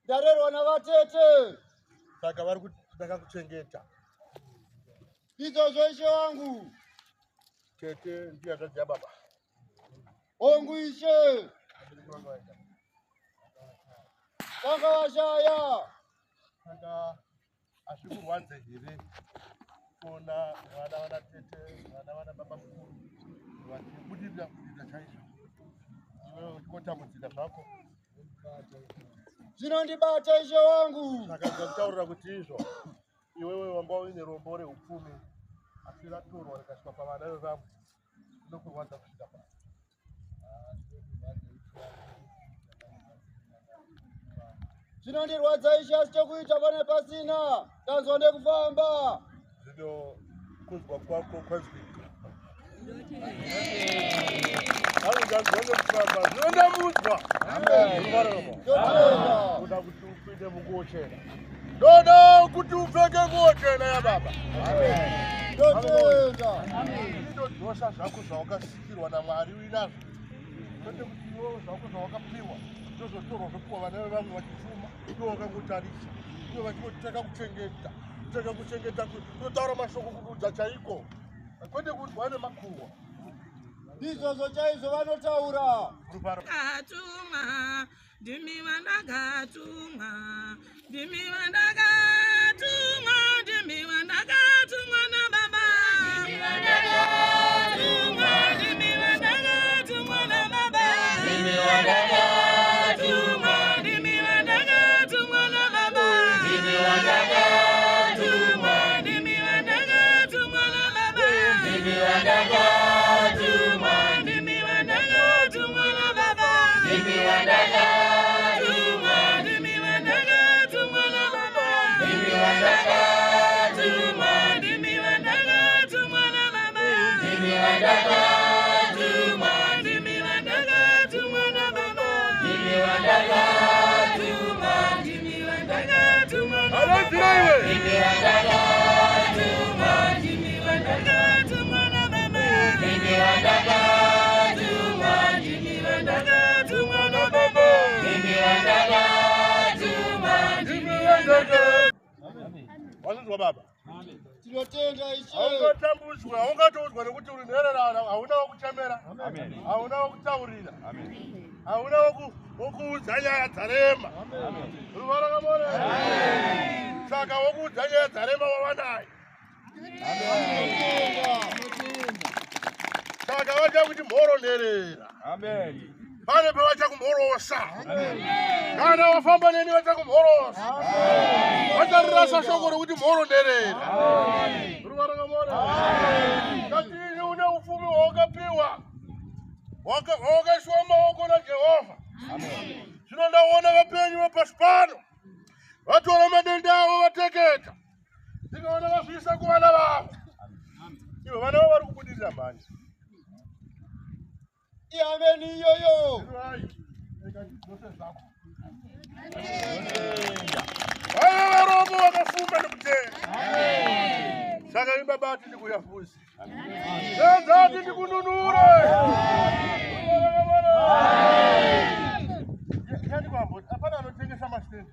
Ndarerwa navatete. Saka vari kuti ndakakuchengeta. Izvozvo ishe wangu. Tete ndiye hanzvadzi yababa. Hongu ishe. Vanga vashaya. Saka hazvikurwadze here kuona vana vana tete, vana vana baba mukuru vachibudirira budirira chaizvo, iwewe uchikotambudzika zvako? Zvinondibata ishe wangu. Saka ndikakutaurira kuti izvo iwewe wanga uine rombo reupfumi asi ratorwa rikasvika pavana vevamwe, zvinokurwadza kusvika pa Zvinondirwadza ishe, asi chokuita pane pasina. Ndanzwa nekufamba. Zvino kunzwa kwako kwanzwika. Anonzwa nekufamba, zvinondamudzwa. Ndotenda. Kuda kuti upinde munguo chena, ndoda kuti upfeke nguo chena yababa. Ndotenda. Inodzosa zvako zvawakasikirwa naMwari uinazvo, kwete kuti iwewe zvako zvawakapiwa ndozotorwa zvopiwa vana vevamwe vachipfuma, iwe wakangotarisa, iwe vachingotaka kuchengeta, kutaka kuchengeta, kutotaura mashoko kududza chaiko, kwete kunzwa nemakuhwa. Izvozvo chaizvo vanotaura. Ruparo. Ndakatumwa, ndimi vandakatumwa, ndimi vandakatumwa, ndimi vandakatumwa nababa. Ndimi vandakatumwa, ndimi vandakatumwa nababa. Ndimi vandakatumwa, ndimi vandakatumwa nababa. Ndimi vandakatumwa, ndimi vandakatumwa nababa. Ndimi vandakatumwa, ndimi vandakatumwa nababa. Ndimi vandakatumwa, ndimi vandakatumwa nababa. Ndimi vandakatumwa, ndimi vandakatumwa nababa. Ndimi vandakatumwa, ndimi vandakatumwa nababa. Ndimi vandakatumwa, ndimi vandakatumwa nababa. Anozira iwe. Ndimi vandakatumwa, ndimi vandakatumwa nababa. Ndimi vandakatumwa, ndimi vandakatumwa nababa. Ndimi vandakatumwa, ndimi vandakatumwa. Wanzwa. Manzwa baba. Tinotenda Ishe. Haungatambudzwe, haungatoudzwa nekuti uri nherera, hauna wokuchemera, hauna wokutaurira, hauna wokuudza nyaya dzarema. Ruva rakamore. Saka wokuudza nyaya dzarema wava naye. Saka vachakuti mhoro nherera. Pane pavachakumhorosa. Kana wafamba neni vachakumhorosa. Vacharirasa shoko rokuti mhoro nherera. Ruva rakamore. Katini une upfumi hwawakapiwa. Hwawakaiswa mumaoko naJehovha. Zvino ndaona vapenyu vepasi pano. Vatora madenda avo vateketa. Ndikaona vazviisa kuvana vavo. Ivo vana vavo vari kubudirira mhani. Iameni iyoyo. Vaiva varombo vakafuma nekutenda. Saka imi baba ati ndikuyafuzi. Tenzi ati ndikununure. Yandikwambo hapana anotengesa masitendi.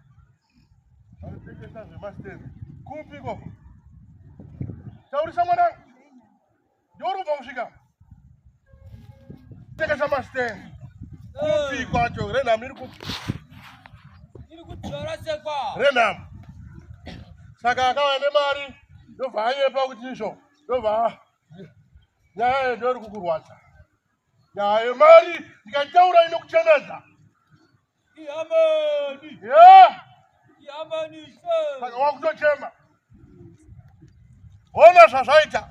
Anotengesa zvemasitendi. Kupi ikoko? Taurisa mwanangu. Ndiwe kubva kusvika. Tengesa masitendi. Kupi kwacho? Renham iri kupi? Iri kudzora sekwa. Renham. Saka akauya nemari ndobva anyepa kuti izvo ndobva nyaya iyo ndoiri kukurwadza. Nyaya yemari ndikataura inokuchemedza. Ihameni. Yeah. Ihameni Ishe. Saka wakutochema. Ona zvazvaita.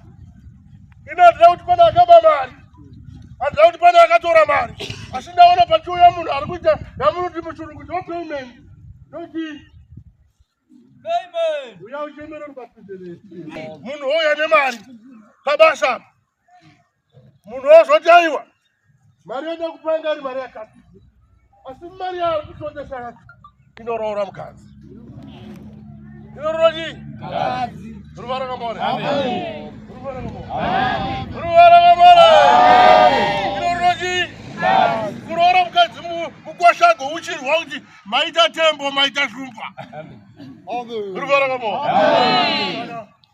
Ino handina kuti pane akaba mari. Handina kuti pane akatora mari. Asi ndaona pachiuya munhu ari kuita yamunoti muchirungu ndo payment. Ndochii? Amen. Uya uchemere uri padhuze neni. Munhu ouya nemari pabasa apa. Munhu ozoti aiwa mari yoda kupanga iri mari yakati. Asi mari yaari kutondesa yacho inoroora mukadzi. Inoroora chii? Mukadzi. Ruva rakamore. Ruva rakamore. Ruva rakamore. Inoroora chii? Kuroora mukadzi mukwasha agouchirwa kuti maita tembo maita shumba. Amen. Ruva rakamore.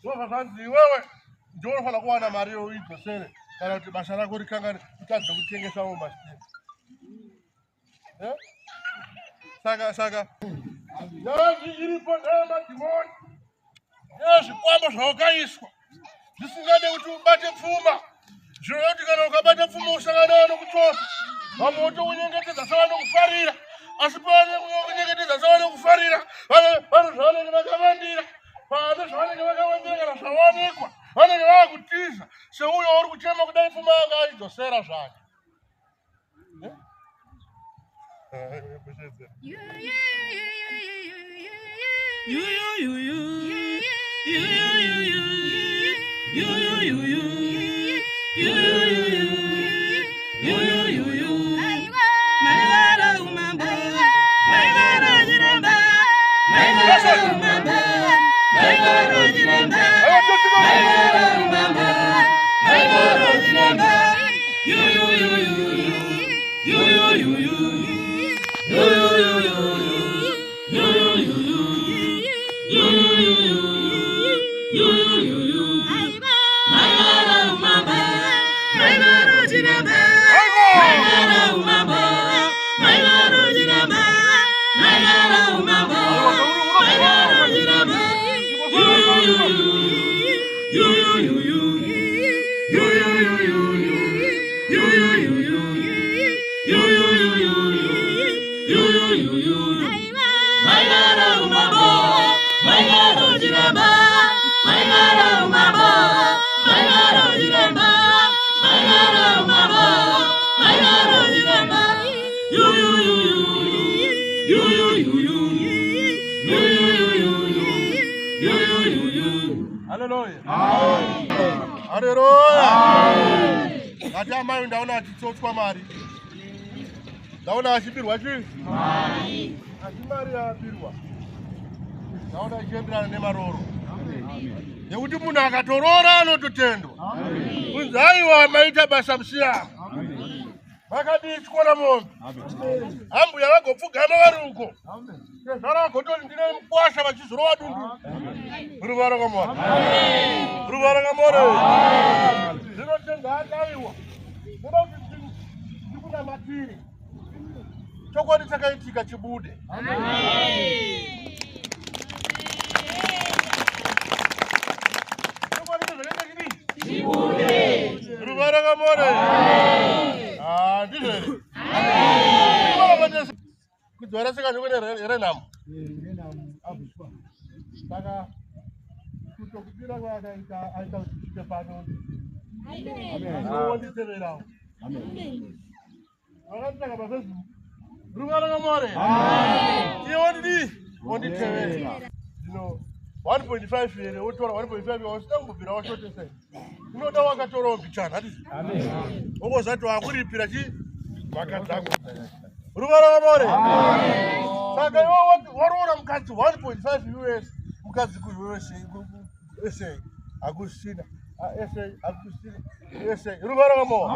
Zvobva zvanzi iwewe ndiwe unofanira kuwana mari yoidzosere kana kuti basa rako rikangane utadze kutengesawo masitendi. Eh? Saka nyaya iripo ndeyemadhimoni nezvikwambo zvawakaiswa zvisingade kuti ubate pfuma. Zvinova kuti kana ukabata pfuma usangana nokutsvosa. Vamwe votokunyengetedza sevanokufarira, asi pavanonyengetedza sevanokufarira vane zvavanenge vakavandira, pane zvavanenge vakavandira kana zvawanikwa vanenge vakutiza seuyo uri kuchema kudai pfuma yanga aidzosera zvake. Haleluya. Haleluya. Ngati amai ndaona achitsotswa mari. Ndaona achibirwa chii? Mari. Asi mari yaabirwa. Ndaona ichienderana nemaroro. Nekuti munhu akatoroora anototendwa. Kunzi aiwa maita basa musiyana. Vakadii chikora mombe. Ambuya vagopfugama vari uko. Tezvara vagototi ndine mukwasha vachizorova dundu. Ruvara kamore. Ruvara kamore. Zvinotenda adaiwa. Ndoda kuti ndikunamatire. Chokwadi chakaitika chibude. Chokwadi chazvakaita chidii? Chibude. Ruvara kamore. Ah, ndizvo here? Kudzora seka ndiko renhamo. Saka kutokupira kwaakaita aita kuti tisvike pano. Wonditeverawo. Vakanditsvaka paFacebook. Ruvara kamore. Iye wondidii? Wonditevera. Zvino 1.5 here wotora 1.5 wausina kumbobvira washotesa. Unoda wakatorawo mbichana handiti? Wongozati wakuripira chi mhaka dzako. Ruvara kamore. Saka iwe waroora mukadzi 1.5 US mukadzi kuUSA SA hakusina SA hakusina SA. Ruvara kamore.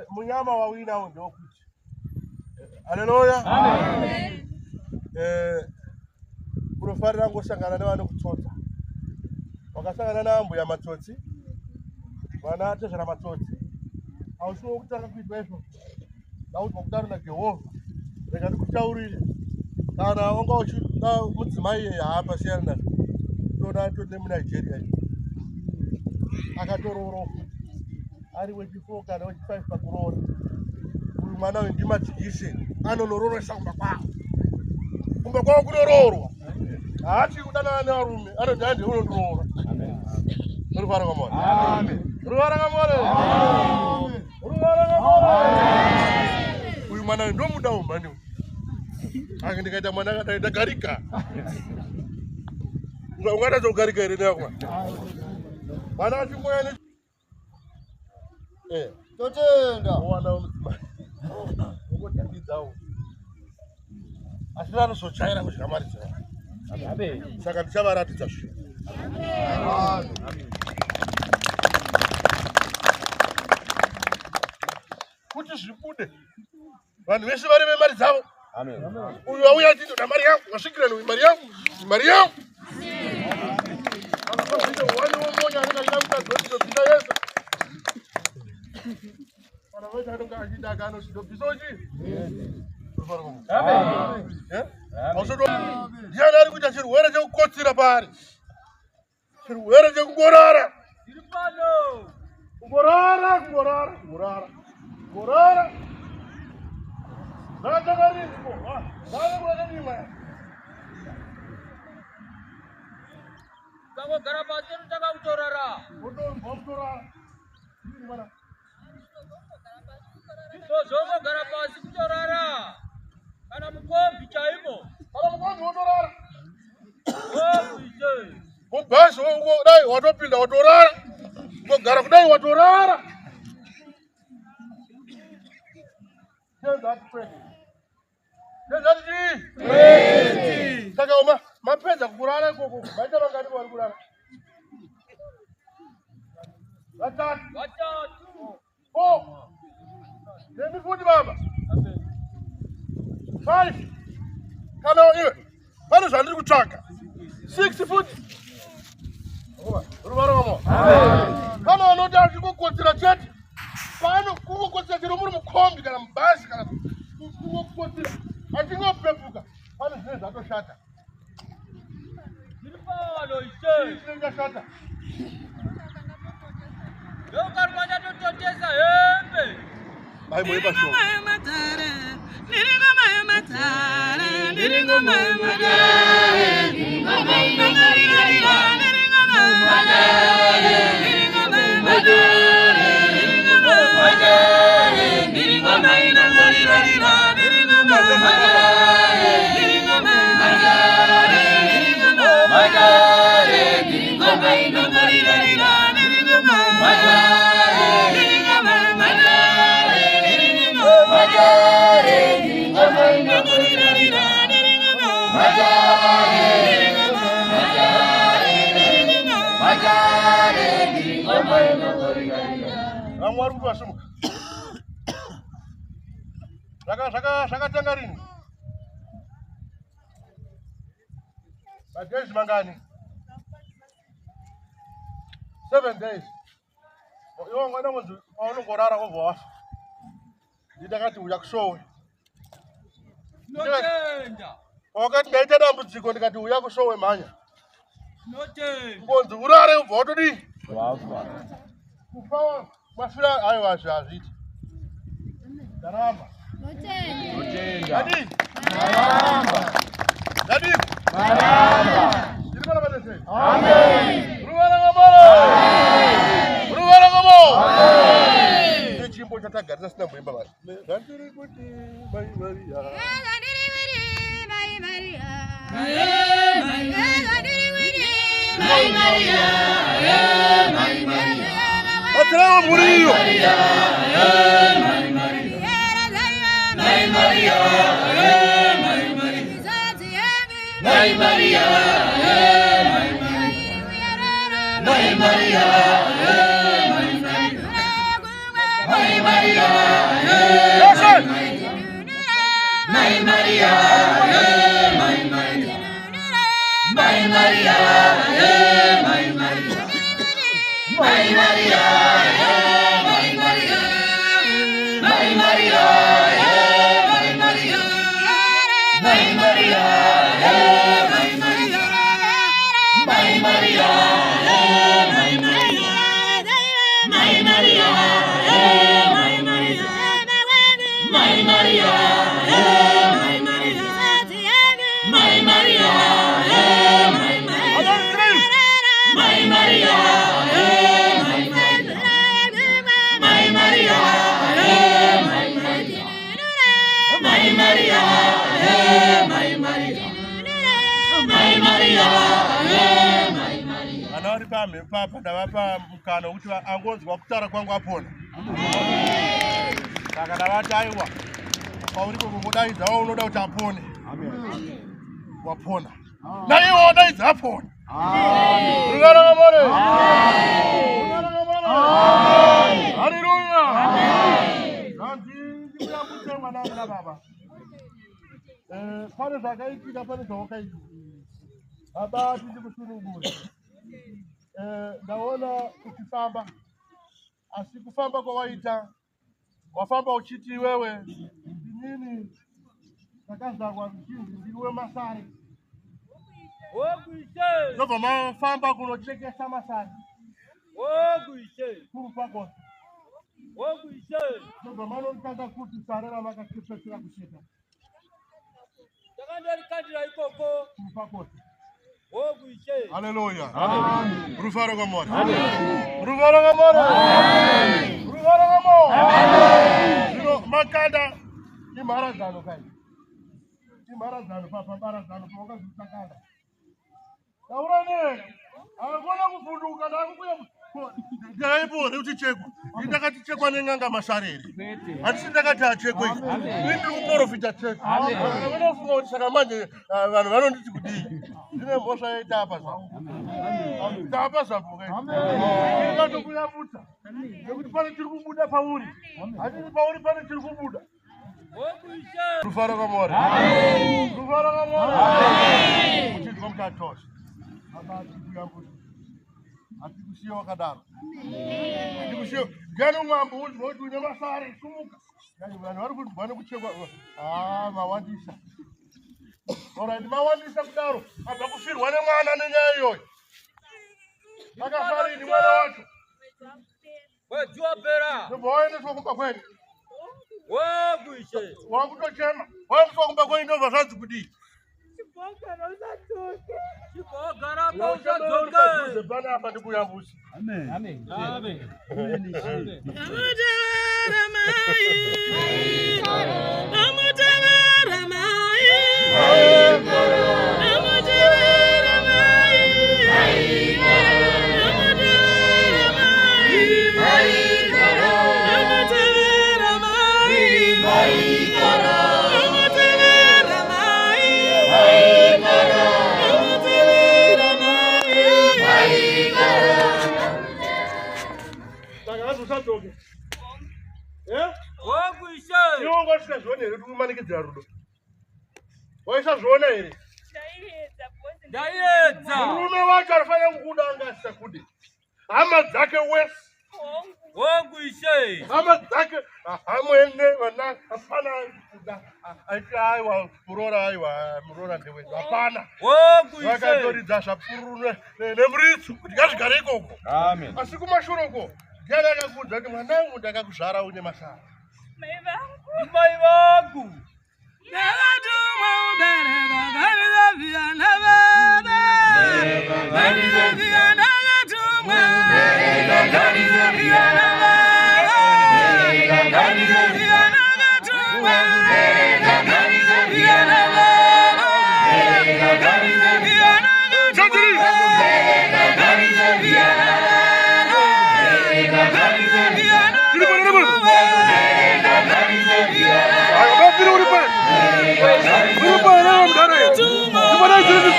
Munyama wauinawo ndewokuti. Haleluya. Unofanira kungosangana nevanokutsotsa. Wakasangana naambuya matsotsi, vana tezvara matsotsi, hausiwo kutanga kuitwa izvozvo. Ndaudzwa kudaro naJehovha. Rega ndikutaurire. Kana wanga uchida mudzimai iyeye haapasiyana nazvo. Toda tode muNigeria izvo. Akatoroorwa futi. Ari wechi4 kana wechi5 pakuroora. Uyu mwana uyu ndimadzikise anonorooresa kumba kwavo. Kumba kwavo kunoroorwa. Haati kudanana nevarume, anoti hande unondiroora. Ruvara kamore. Ruvara kamore. Ruvara kamore. Uyu mwana uyu ndomudawo mhani uyu. Ake ndikaita mwana akadai ndagarika. Ungatadza kugarika here neyako mwana? Mwana achingoya ne Totenda. Wowana mudzimai. Wongotambidzawo. Asi vanozochaira kudya mari dzavo. Saka ndichavaratidza zvinhu. Kuti zvibude. Vanhu vese vari vemari dzavo. Uyu auya achiti ndoda mari yangu, wasvikirani uyu mari yangu, mari yangu. Kana wani womonya anenge achida mukadzi wechindobvisa yese. Kana vaita anenge achida akanotindobvisa chii? Ndiani ari kuita chirwere chekukotsira paari? Chirwere chekungorara. Ndiri pano. Kungorara, kungorara, kungorara. Kungorara. Zvakatanga rini ko? Zvave kwakadii maya? Ukangogara pasi unotanga kutorara. Wotonzwa kutorara. Ndini mwana. Izvozvo ungogara pasi kutorara. Kana mukombi chaimo. Kana mukombi wotorara. Kombi che. Mubhazi kudai watopinda watorara. Kugara kudai watorara. Tell that 20. Saka uma mapedza kurara ikoko vaita vangani vari kurara? Vatatu. Vatatu. 4. Nemi futi baba. 5. Kana iwe pane zvandiri kutsvaka. 6 futi. Ruvaro vamo. Kana vanoti achikukotsera chete. Pano kungokotsera chero muri mukombi kana mubhazi kana kungokotsera achingopepuka pane zvinenge zvatoshata. Ndiri pano ishe. Chinenge chashata. Ndokarwa ndatototesa hembe. Aiboipa shoko. Vamwe vari kuti vasimuka. Zvakatanga rini? Madays mangani? 7 days. Iwe ngwana ngonzi paunongorara wobva wafa. Ndakati uya kusowe. Tinotenda. Wakati ndaita dambudziko ndikati uya kusowe mhanya. Tinotenda. Ngonzi urare ubva watodii? Wafa. Kufa mafira aiwa hazviiti. Ndaramba. Totenda. Dadii. Dadii. Maramba. Ndiri pana patese. Amen. Ruvarangamo. Ruvarangamo. Amen. Ine chimbo chatagarisa sina mboimba basi. Zvandiri kuti Mai Maria. Batsiraiwo mhuri iyo. Yose. Vana vari pamhepo apa ndavapa mukana wekuti angonzwa kutaura kwangu apona. Saka ndavati aiwa pauri kungodaidza waunoda kuti apone. Wapona. Naiwo wadaidza apona. Ruvarangamo. Ruvarangamo. Haleluya. Zvanzi ndikuyambutse mwana wangu nababa. Pane zvakaitika pane zvawakaita. Baba tiri kusunungura. Ndaona uchifamba asi kufamba kwawaita wafamba uchiti iwewe inini ndakazvarwa ndichinzi ndiri wemasare Wokuishe. ndobva mafamba kunochekesa masare Wokuishe. kurupakose Wokuishe. ndobva manokanda kuti sare ramakachepesera kucheka Takandorikandira ikoko. kurupakose Wokuishe. haleluya rufaro kwamwari rufaro kwamwari rufaro kwamwari zvino makanda imharadzano kai imharadzano papabaradzano pawakazotakanda taura ne akona kuvhunduka ndakukuya ndaipo rekuti chekwa ini ndakati chekwa nen'anga masare here handisi ndakati achekwe ini ndiri kuprofita chekwa vanofunga kuti saka manje vanhu vanonditi kudii ndine mhosva yaita apa zvapo tapa zvapo kai nekuti pane chiri kubuda pauri hatisi pauri pane chiri kubuda Wokuishe. rufaro kwamwari rufaro kwamwari uchinzwa mutatosha aba hatikusiye hatikusiye wakadaro hatikusiye ndiani umwe amboudzwa kuti une masare sumuka vanhu vari kunzwa nekuchekwa a mawandisa orit mawandisa kudaro abva kufirwa nemwana nenyaya iyoyo akafarini mwana wacho Mwedzi wapera. ndobva waendeswa kumba kwenyu Wokuishe. wakutochema waendeswa kumba kwenyu ndobva zvanzi kudii Chibhogara usadzoke. Chibhogara Usadzoke. usadzoke. Panapa ndikuyambusa. Saka hanzi usadzoke. Eh? Wokuishe. Iwe wanga usingazvioni here kuti umanikidzira rudo? Waisazviona here? Ndaiedza because Ndaiedza. Hama dzake wese. Wangu ishe. Hama dzake amwene vana hapana kuda. Aiti aiwa muroora, aiwa muroora ndewedu, hapana. Wangu ishe. Vakatoridza zvapururu nemuridzo kuti ngazvigare ikoko. Amen. Asi kumashure uko ndiani akakuudza kuti mwanangu ndakakuzvara une masara? Mai vangu. Mai vangu. Ndakatumwa ubereka ngandizabviya nababa. Ngandizabviya ndakatumwa. Ngandizabviya nababa. Ngandizabviya ndakatumwa. Ngandizabviya nababa. Ngandizabviya ndakatumwa. Ngandizabviya nababa. Ngandizabviya ndakatumwa. Ngandizabviya. Aiwa, bafire uri pano. Uri pano mudhara iwe. Ndibona izvi.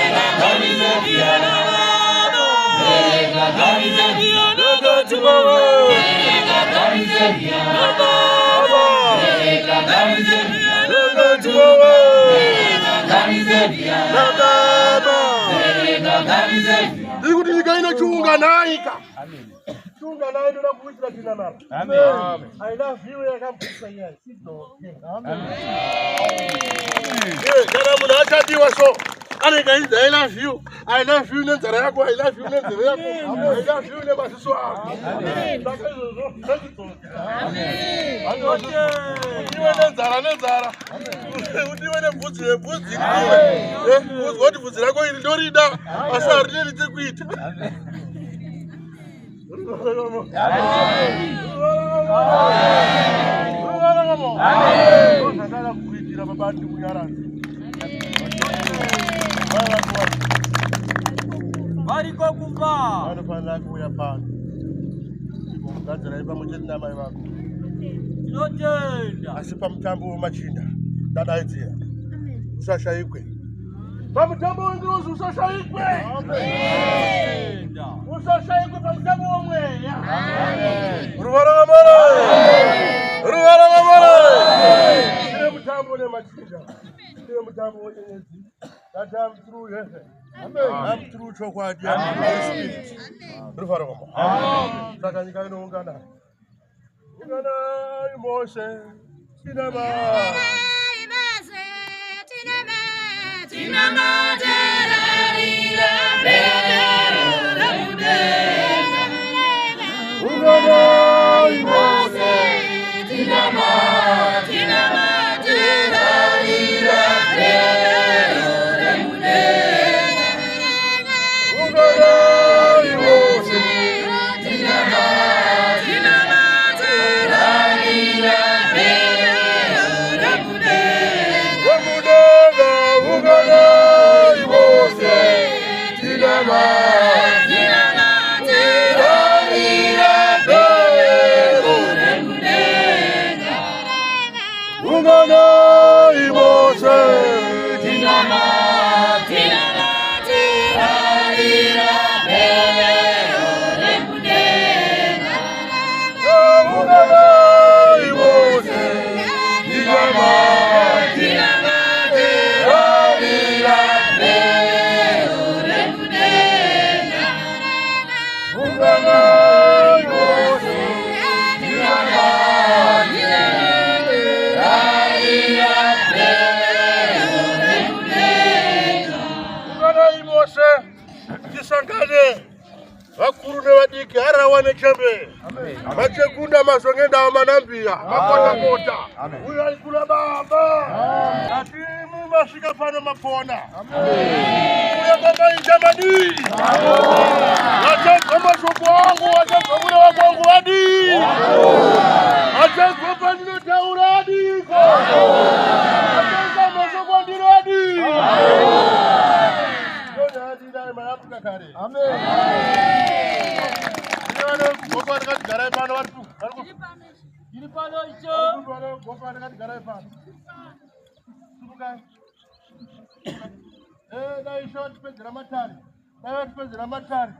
Ndiri kuti nyika ino chiunganai ka. Chiunganai, ndoda kuitira chinamara. Amen. I love you yakambusa iya. Sidzoke. Kana munhu achadiwa so anenge ainzi "I love you, I love you" nenzara yako, "I love you" nenzeve yako, "I love you" nemaziso ako. Saka izvozvo ngazvidzoke. Udiwe nenzara nenzara, udiwe nebvudzi nebvudzi, udiwe uzwa kuti bvudzi rako iri ndorida asi harineni chekuita. Zvandada kukuitira baba ndikunyaradza. Variko kumba. Vanofanira kuuya pano kugadzirai pamwe chete namai vako. Tinotenda. Asi pamutambo wemachinda ndadaidzira, usashaikwe pamutambo wengirozi, usashaikwe. Tenda. Usashaikwe pamutambo womweya. Ruvara vamara, ruvara vamara. Tine mutambo nemachinda, tine mutambo wenyenyedzi. That I'm through heaven, I'm through chokwadi, I'm through Holy Spirit. Ruvara vamara. Saka nyika inoungana, unganai mose tinama. Unganai mose. Unganai mose. Wemudenga, unganai mose tinama. Tirarira mbeu. Unganai mose. Tinama. Unganai mose. Tinama. Tirarira mbeu. Unganai mose. Tinama. Tirarira mbeu. Unganai mose tisangane, vakuru nevadiki, harawa nechembe, vachekunda mazongendawo, manambiya, makotakota, uyo aikula baba ati mumasvika pano mapona uye kwamaita madii. Vachanzwa mashoko angu, vachanzwa kureva kwangu vadii, vachanzwa pandinotaura adiko, vachanzwa mashoko andiri adii. Ndonyadidai mayamuka kare. Gogo ndakati garai pano, vari Iri pano icho. Gogo ndakati garai pano. Sumukai. Dai isho tipedzera matare. Dai vatipedzera matare.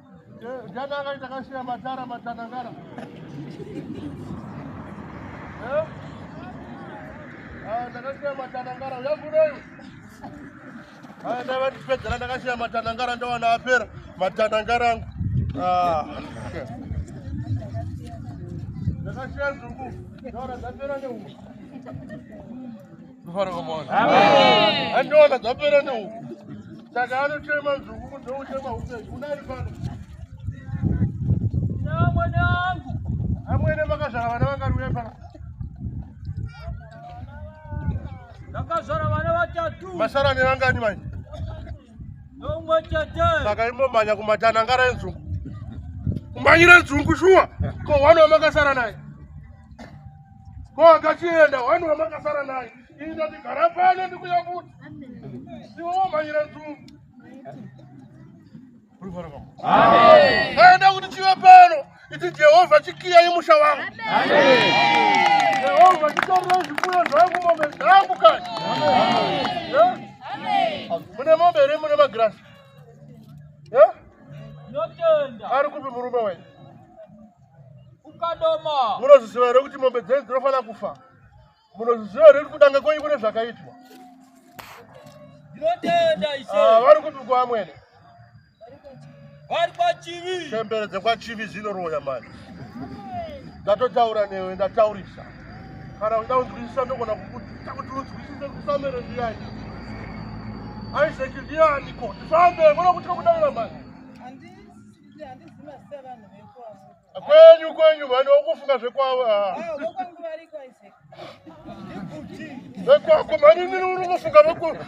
Ndiani akaita akasiya matara matanangara? Eh? Ah, ndakasiya matanangara. Uyakuneyo. Ah, dai vatipedzera, ndakasiya matanangara, ndowana apera matanangara angu. Ah. Ndakasiya nzungu ndaona dzapera neuku. Rufaro kwamona. Andiona dzapera neuku. Saka anochema nzungu kundochema upenyu. Unani pano? Namwene angu. Amwene makazvara vana vangani uye pano? Ndakazvara vana vatatu. Masara nevangani manje? Nomwe chete. Saka imbomhanya kumatana ngara enzungu. Kumhanyira nzungu shuwa. Ko wani wamakasara naye? Ko akachienda wani wamakasara naye? Ini ndati gara pano ndikuyambuta. Iwe womhanyira nzungu. Aenda kuti chive pano iti Jehovha chikiyai musha wangu. Jehovha chitorerei zvipfuyo zvangu mombe dzangu kani. Mune mombe here mune magirasi? Ndinotenda. Ari kupi murume wenyu? Ukadoma. Munozviziva here kuti mombe dzenyu dzinofanira kufa? Munozviziva here kuti kudanga kwenyu kune zvakaitwa? Ndinotenda ishe. Ah, vari kupi kwaamwene? Vari kwachivi. Chembere dzekwachivi dzinoroya mani. Ndatotaura newe ndataurisa. Kana uchida kunzwisisa ndogona kukuita kuti unzwisise kuti Samuel ndiyani. Isaac ndiyani ko? Tifambe kuno kutya kudaira mani. Handizivi mazita evanhu vekwavo. Kwenyu kwenyu mani wakufunga zvekwavo. ah. Aiwa, vokwangu variko Isaac. Vekwako mani nini uri kufunga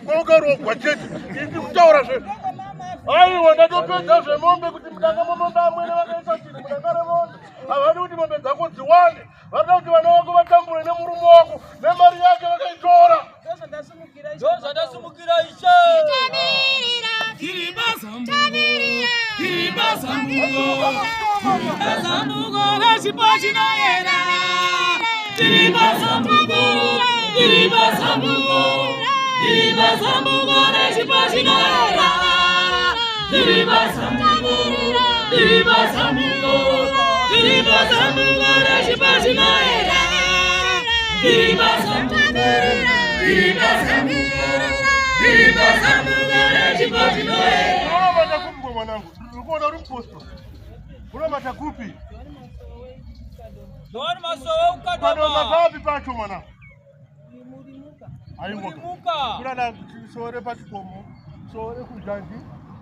kwaukarogwa chete. Ini kutaura zve. Ndokwamama Aiwa ndatopedza zvemombe kuti mudanga momombe amwene vakaisa chiri mudanga remombe. Havadi kuti mombe dzako dziwande. Varida kuti vana vako vatambure nemurume wako nemari yake vakaitora. ndozvandasumukira ishe. Ndozvandasumukira ishe. Unomata kupi kwa mwanangu? Ndikuona uri mupostori. Unomata kupi? John Masowe Padoma ukadoma. papi pacho mwanangu? Aiwa. Murimuka. Kurana sore pachikomo, sore kuzhanji,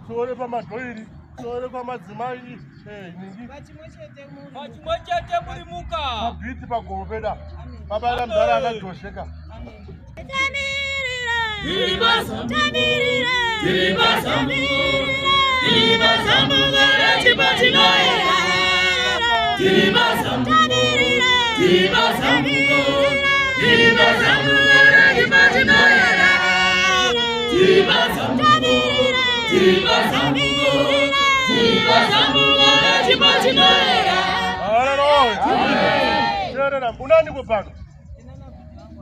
sore pamadhoiri, sore kwamadzimai, eh ningi. Pachimwe chete muri. Pachimwe chete murimuka. Pabhiti pagomo peda. Baba ina mudhara akadhosheka. Amen. Haleluya. Unani pano?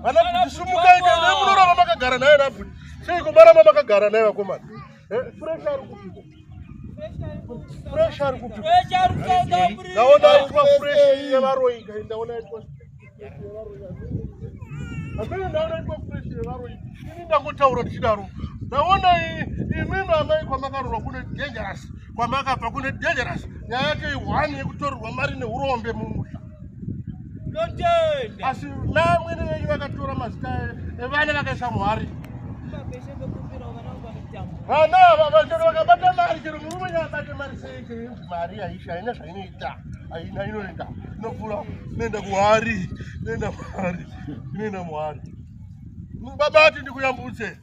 Vana kuti sumukai kana munoramba makagara naye nabhuti. Sei kubaramba makagara naye vakomana? Eh, fresh ari kupiko. Fresh ari kupiko. Fresh ari kutoka murimuka. Ndaona aitwa fresh yevaroyi kai ndaona aitwa amene ndaona aitwa fresh yevaroyi. Ini ndangotaura ndichidaro. Ndaona imimi amai kwamakarorwa kune dangerous. Kwamakabva kune dangerous. Nyaya yacho ihwani yekutorerwa mari neurombe mumusha. Ndinotenda. Asi vamwene venyu vakatora mazita evana vakaisa muhari. Peshe pekumbirawo vana vangu vanotambura. Vana ava vachero vakabata mari chero murume nyabate mari sei chero inzi mari haisha haina zvainoita haina inoenda inopfuura inoenda kuhari inoenda muhari inoenda muhari. Baba ati ndikuyambutse.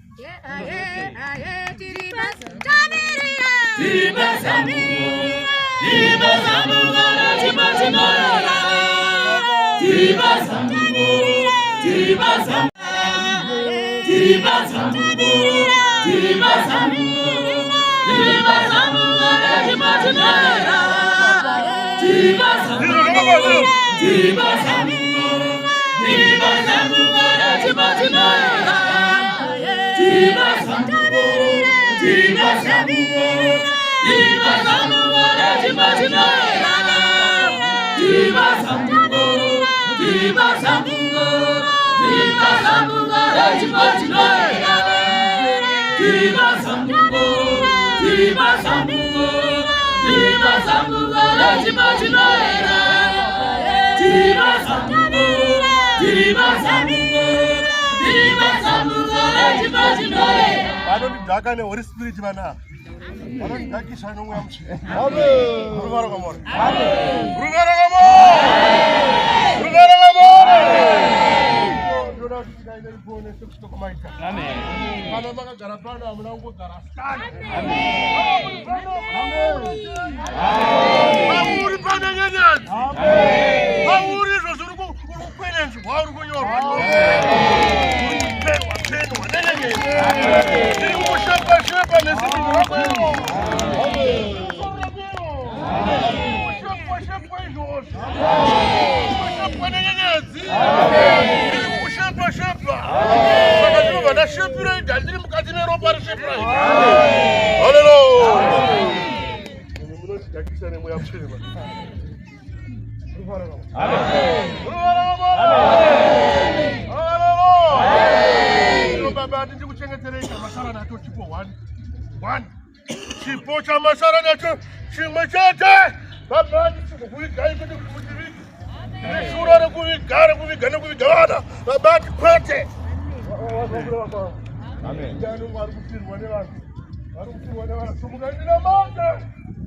Vanondidhaka neholy spirit vana ava vanondidhakisa nomweya mutsvene. Ruvaro kwamore, ruvaro kwamore, ruvaro kwamore. Ndoda kuti tidaine ripone sekusvika kwamaita. Kana makagara pano hamuna kungogara sikana. Pauri pane nyenyedzi, pauri izvo zviri kukwenenzwa, uri kunyorwa, uri kupenwa penwa nenyenyedzi, tiri kukushepa shepa nesimbi rako iro, kushepwa shepwa izvozvo, kushepwa nenyenyedzi, tiri kukushepa shepa. Saka ndinobva ndashepira ida ndiri mukati meropa reshepira. Haleluya! Munotidhakisa nemweya mutsvene. Baba, ndikuchengeterei chamasara nacho chipo 1 1, chipo chamasara nacho chimwe chete. Baba, ndichikuvigai kwete kuti muchivige neshura rekuviga, rekuviga nekuviga vana. Baba, kwete. Ndiani vari kufirwa nevanhu, vari kufirwa nevanhu? Sumukai ndinamate,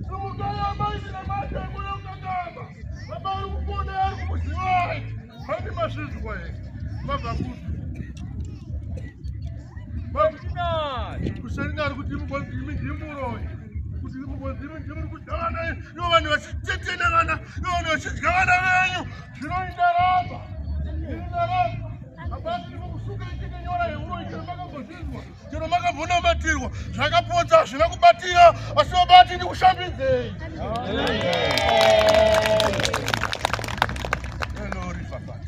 sumukai amai ndinamate. Mwoyo ukagamba, baba ari kupona, ari kukuzivai. Handi mazvizwa here? Mabva kupi? Kusarina ari kuti imi ndimuroyi, kuti mugonzi imi ndimuri kudya vana, ivo vanhu vachitetena vana, ivo vanhu vachidya vana venyu. Zvino indaramba, indaramba hapasi ndikokusuka ichete nyora yeuroyi. Chero makambozvinzwa, chero makambonamatirwa, zvakapotsa, hazvina kubatira, asi vabati ndikushambidzei. Hello, River Park.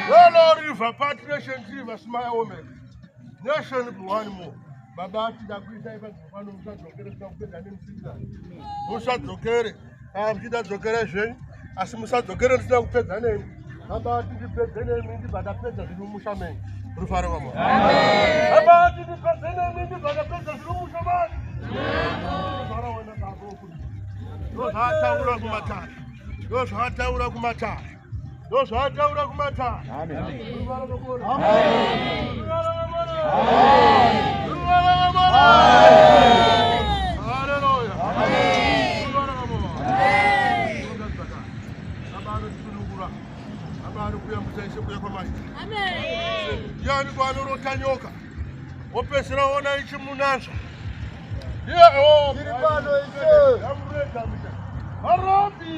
Hello, River Park Nation, River Smile Women. Nation one more. Baba tida kuita ipa pano, musadzokere sina kupedza nemusikana. Musadzokere. Ah, muchida dzokere zvenyu, asi musadzokere ndisina kupedza nemi. Baba tindipedze nemi, ndibva ndapedza zviri mumusha menyu. Rufaro vamwe. Baba tindipedze nemi, ndibva ndapedza zviri mumusha menyu. Rufaro wena baba wokuti. Ndozvaataura kumatare. Ndozvaataura kumatare. Ndozvaataura kumatare. Rufaro vamwe. Rufaro vamwe. Rufaro vamwe. Hallelujah. Rufaro vamwe. Baba anotisunungura. Baba anokuyambutsa ishe kuya kwamaita. Ndiani kwanorota nyoka wopedzisira ona ichimunanzva? Ndiye oh, Tiri pano ishe. Yamurega mita. Varopi.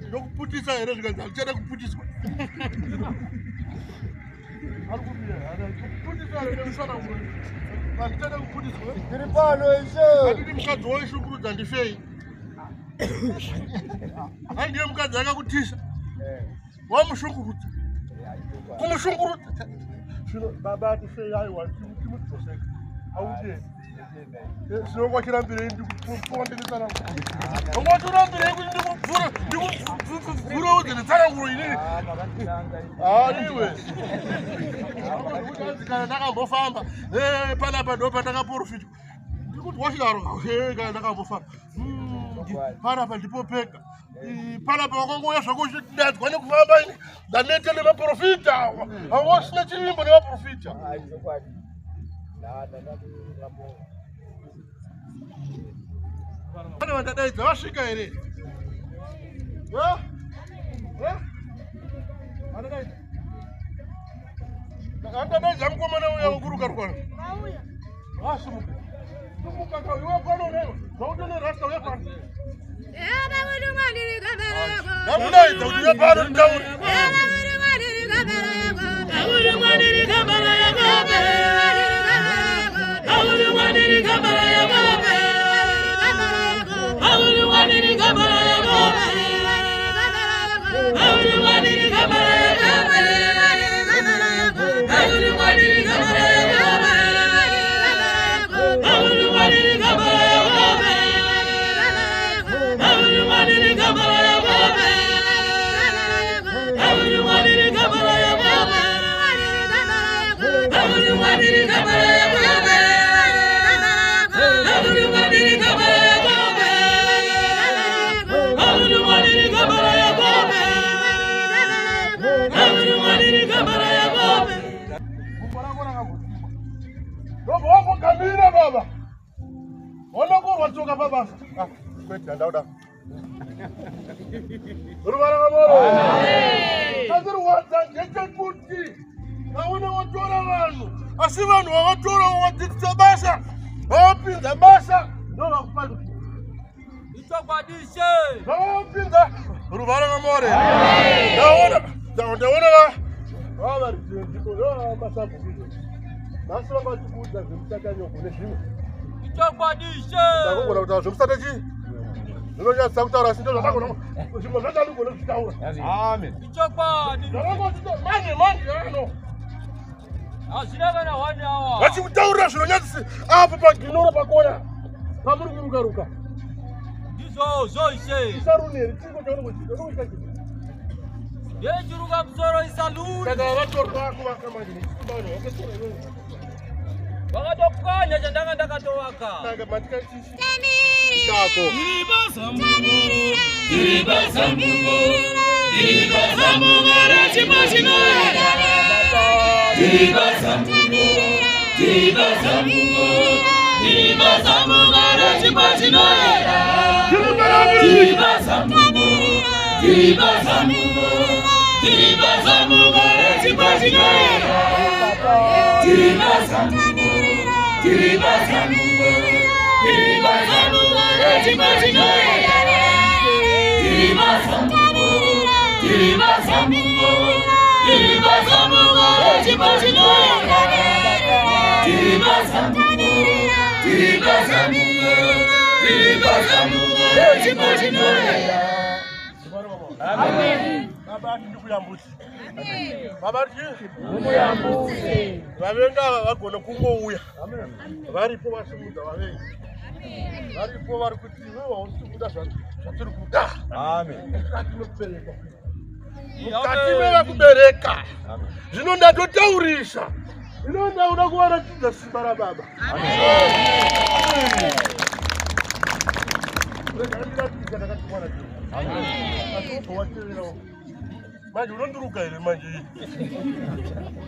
Ndokuputisa here? Zvikanzi handichada kuputiswa. Ari kumira. Kuputisa nemusana handichada kuputiswa. Ndiri pano ishe. Handiti mukadzi waishungurudza ndifei. Handiye mukadzi akakutisa. Wamushungurudza. Kumushungurudza. Zvino baba atifei aiwa timudzoseka. Aude. Zvino kwachirambirei ndikupfuwa ndinetsananguro. Watirambirei kuti ndikupfura ndikupfura udze netsananguro inini. Haniwe. Kana ndakambofamba panapa ndo pandakaprofitwa. Ndikuti wachidaro kana ndakambofamba. Panapa ndipo pega. Panapa wakangouya zvako uchidadzwa nekufamba ini. Ndaneta nemaprofita awa. Awasina chivimbo nemaprofita. Pane vandadaidza vasvika here? Vandadaidza. Vandadaidza mukomana uya wekuruka rukwana. Vauya. Vasimuka. Simuka ka iwe pano unewe. Zvautone rasta uya pano. Ndamudaidza kuti uya pano nditaure. Gumbo rako rakagudzimwa. Ndobva wangogamira baba. Wanokorwa tsoka pabasa. Ah, kwete handauda. Ruvara ramoro. Chazirwadza ndechekuti vaone watora vanhu asi vanhu vavatora vavadzidzisa basa vavapinza basa ndovakupandukira. Ichokwadi ishe. Vavapinza ruvara ramore. Ndaona ndaona vava vamasabhuku nhasi vanga vachikuudza zvemusatanyoko nezvimwe. Ichokwadi ishe. Ndakugona kutaura zvemusate chii zvinonyadzisa kutaura asi ndozvandagona zvimwe zvacho andigone kuzvitaura. Amen. Ichokwadi. Zvakangotito manje manje ano Hazvina kana 1 hour. vachikutaurira zvinonyadzisa apo paginoro pakona pamuri kurukaruka. Ndizvozvo ishe. Isaruni here chingo chaunongochita? Ndechiruka musoro isaluni. Saka vatori vako vakamanje nechikumbano vakatora iwewe. Vakatopwanya chandanga ndakatovaka. Saka mandikachichi ikako. Baba ati ndikuyambutse. Baba ati ndikuyambutse. Vavengi ava vagone kungouya. Varipo vasimudza vavengi. Varipo vari kuti iwe hausi kuda zvatiri kuda. Amen. Mukati mekuberekwa. Mukati mevakubereka. Zvino ndatotaurisa. Zvino ndauda kuvaratidza simba rababa. Rega ndiratidze ndakatukwa naJehovha. Asi wobva wateverawo. Manje unondiruka here manje?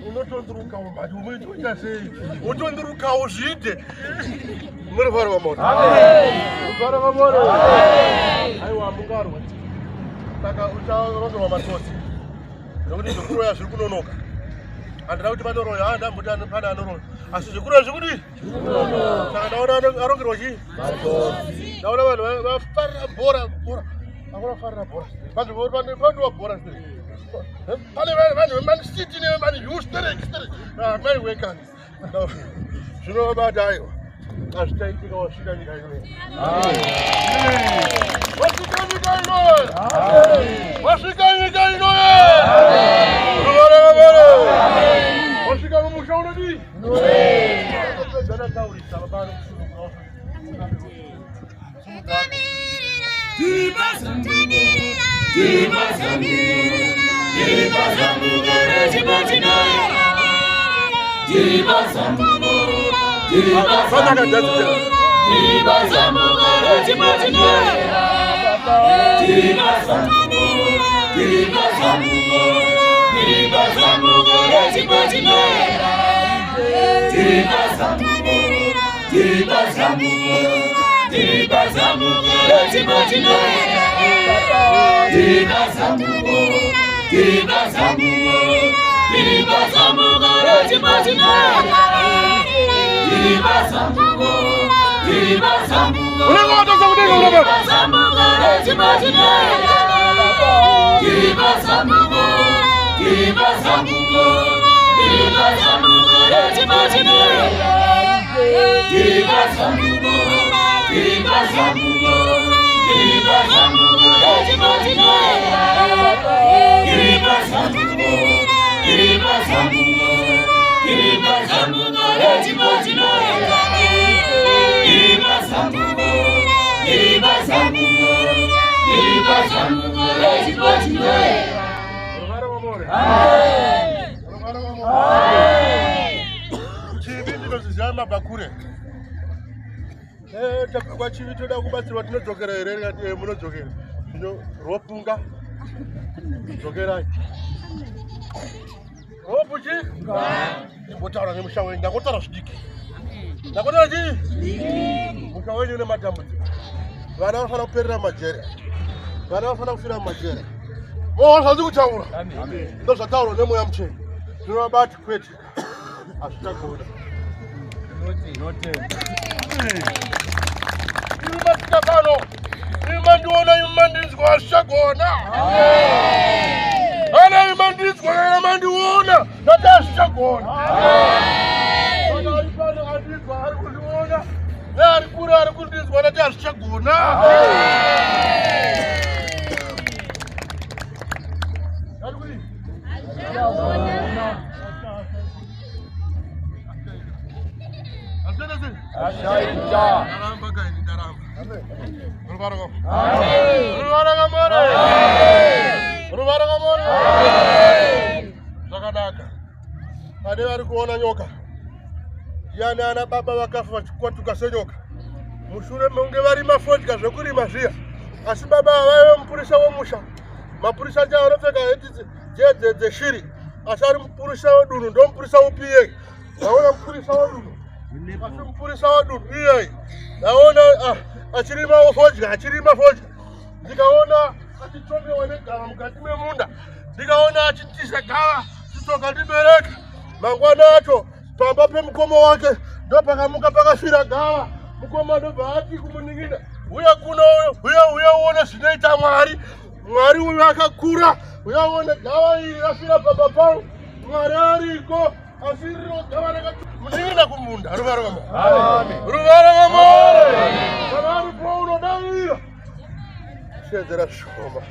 Unotondirukawo manje unoitoita sei? Wotondirukawo zviite. Murivaro vamore. Murivaro vamore. Aiwa mungarwa. Saka ucharongerwa matsotsi. Nekuti zvekuroya zviri kunonoka. Handina kuti panoroya, handamboti pane anoroya. Asi zvekuroya zviri kudii? Saka ndaona arongerwa chii? Ndaona vanhu vafarira bhora bhora. Hakuna kufarira bhora. Pandiwa bhora zviri. Pane vanhu veMan City neveMan U sterek sterek. Mai wekani. Zvinovabata aiwa. Hazvichaitika wasvika nyika inoyi. Wasvika nyika inoyi. Wasvika nyika inoyi. Ruvarevare. Wasvika mumusha unodii? Unopedza ndataurisa baba anokusunungura. Unenge watadza kudenga unobaba. Chivi ndinoziziva mabva kure. Tabva kwaChivi toda kubatsirwa, tinodzokera here? Ndikati munodzokera. Zvino ropunga dzokerai. Ropu chi? Ndimbotaura nemusha wenyu, ndakotaura zvidiki. Ndakotaura chii? Musha wenyu une matambudziko. Vana vanofanira kuperera mumajere. Vana vanofanira kufira mumajere. Moona zvandiri kutaura? Ndozvataurwa nemweya mutsvene. Zvinovabati kwete. Hazvichagona. Imi masvika pano, imi mandiona, imi mandinzwa, hazvichagona. Ana imi mandinzwa kana mandiona, ndati hazvichagona. Kana ari pano andinzwa ari kundiona, neari kure ari kundinzwa, ndati hazvichagona. Ndati kudii? Ashaita. Ndaramba kaini, ndaramba. Ruvara kwamo. Ruvara kwamore. Ruvara kwamore. Zvakanaka. Pane vari kuona nyoka. Yani ana baba vakafa vachikwatuka senyoka. Mushure mekunge varima fodya zvekurima zviya. Asi baba vaive mupurisa wemusha. Mapurisa acho anopfeka heti dze dzeshiri. Asi ari mupurisa wedunhu, ndomupurisa upi iyeye? Ndaona mupurisa wedunhu. Asi mupurisa wedunhu iyeye. Ndaona achirima fodya, achirima fodya. Ndikaona achitongewa negava mukati memunda. Ndikaona achitiza gava, chitsoka ndibereka. Mangwana acho pamba pemukoma wake ndopakamuka pakafira gava. Mukoma ndobva ati kumunin'ina, uya kuno, uya uya uone zvinoita Mwari. Mwari uyu akakura, uya uone gava iri rafira pamba pangu. Mwari ariko, asi riro gava rakati munin'ina kumunda. Ruvara kwamore. Ruvara kwamore. Kana aripo unodavira. Shedzera zvishoma.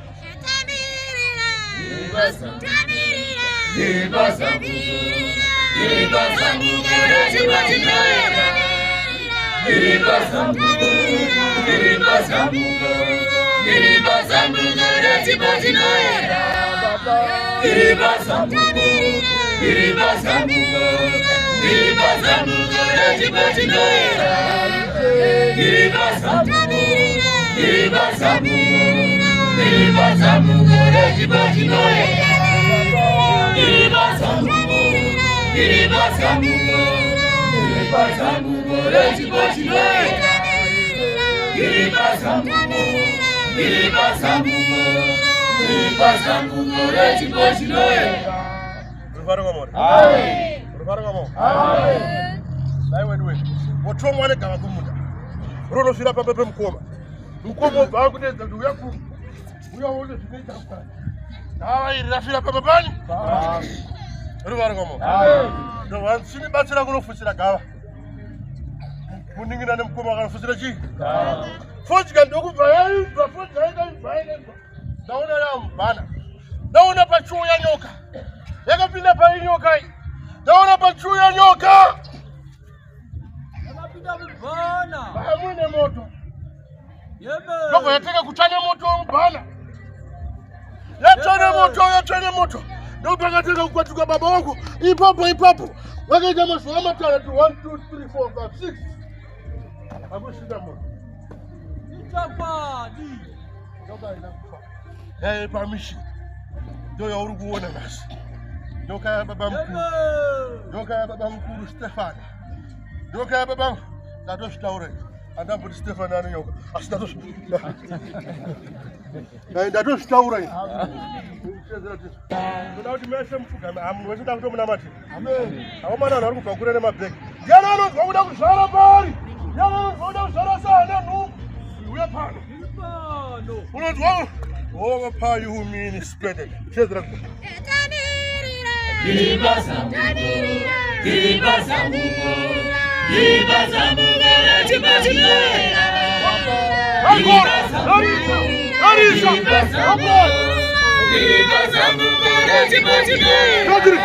Ruvara kwamore. Ruvara kwamore. Dai wedu wedu. Wotomwa negava kumunda. Ronofira pamba pemukoma. Mukoma obva akudedza kuti uya kuno. Uya uone zvinoita Mwari. Gava iri rafira pamba pani? Ruvaro komo. Ndovansinibatsira kunofutsira gava. Munin'ina nemukoma akanofutsira chii? Fodya ndokubva yaibva, fodya yakaibva yakaibva. Ndaona yamubhana. Ndaona pachiuya nyoka. Yakapinda pai nyoka iyi. Ndaona pachiuya nyoka. Yakapinda mubhana. Vamune moto. Yebe. Ndobva yatanga kutsva nemoto wemubhana. Yatsva nemoto, yatsva nemoto. Ndopakatanga kukwatuka baba wangu ipapo ipapo. Vakaita mazuva matanhatu 1 2 3 4 5 6. Hakusina moto. Ichokwadi. Nyoka haina kufa. Yaive pamishi. Ndiyo yauri kuona nhasi. Nyoka yababa mukuru. Yebe. Nyoka yababa mukuru Stefani. Nyoka yababa ndatozvitaura izvi. Handamboti Stefani ane nyoka. Asi ndatozvitaura izvi. Ndoda kuti mese mupfugame. Ah, munhu wese nda kutomunamatira. Akomana vanhu vari kubva kure nemabhegi. Ndiani anonzwa kuda kuzvara pari? Ndiani anonzwa kuda kuzvara saana nhumbu? Uya pano. Pano. Unonzwa overpower spirit. Chezera. Agora! Arisa! Arisa! Agora! Kadri!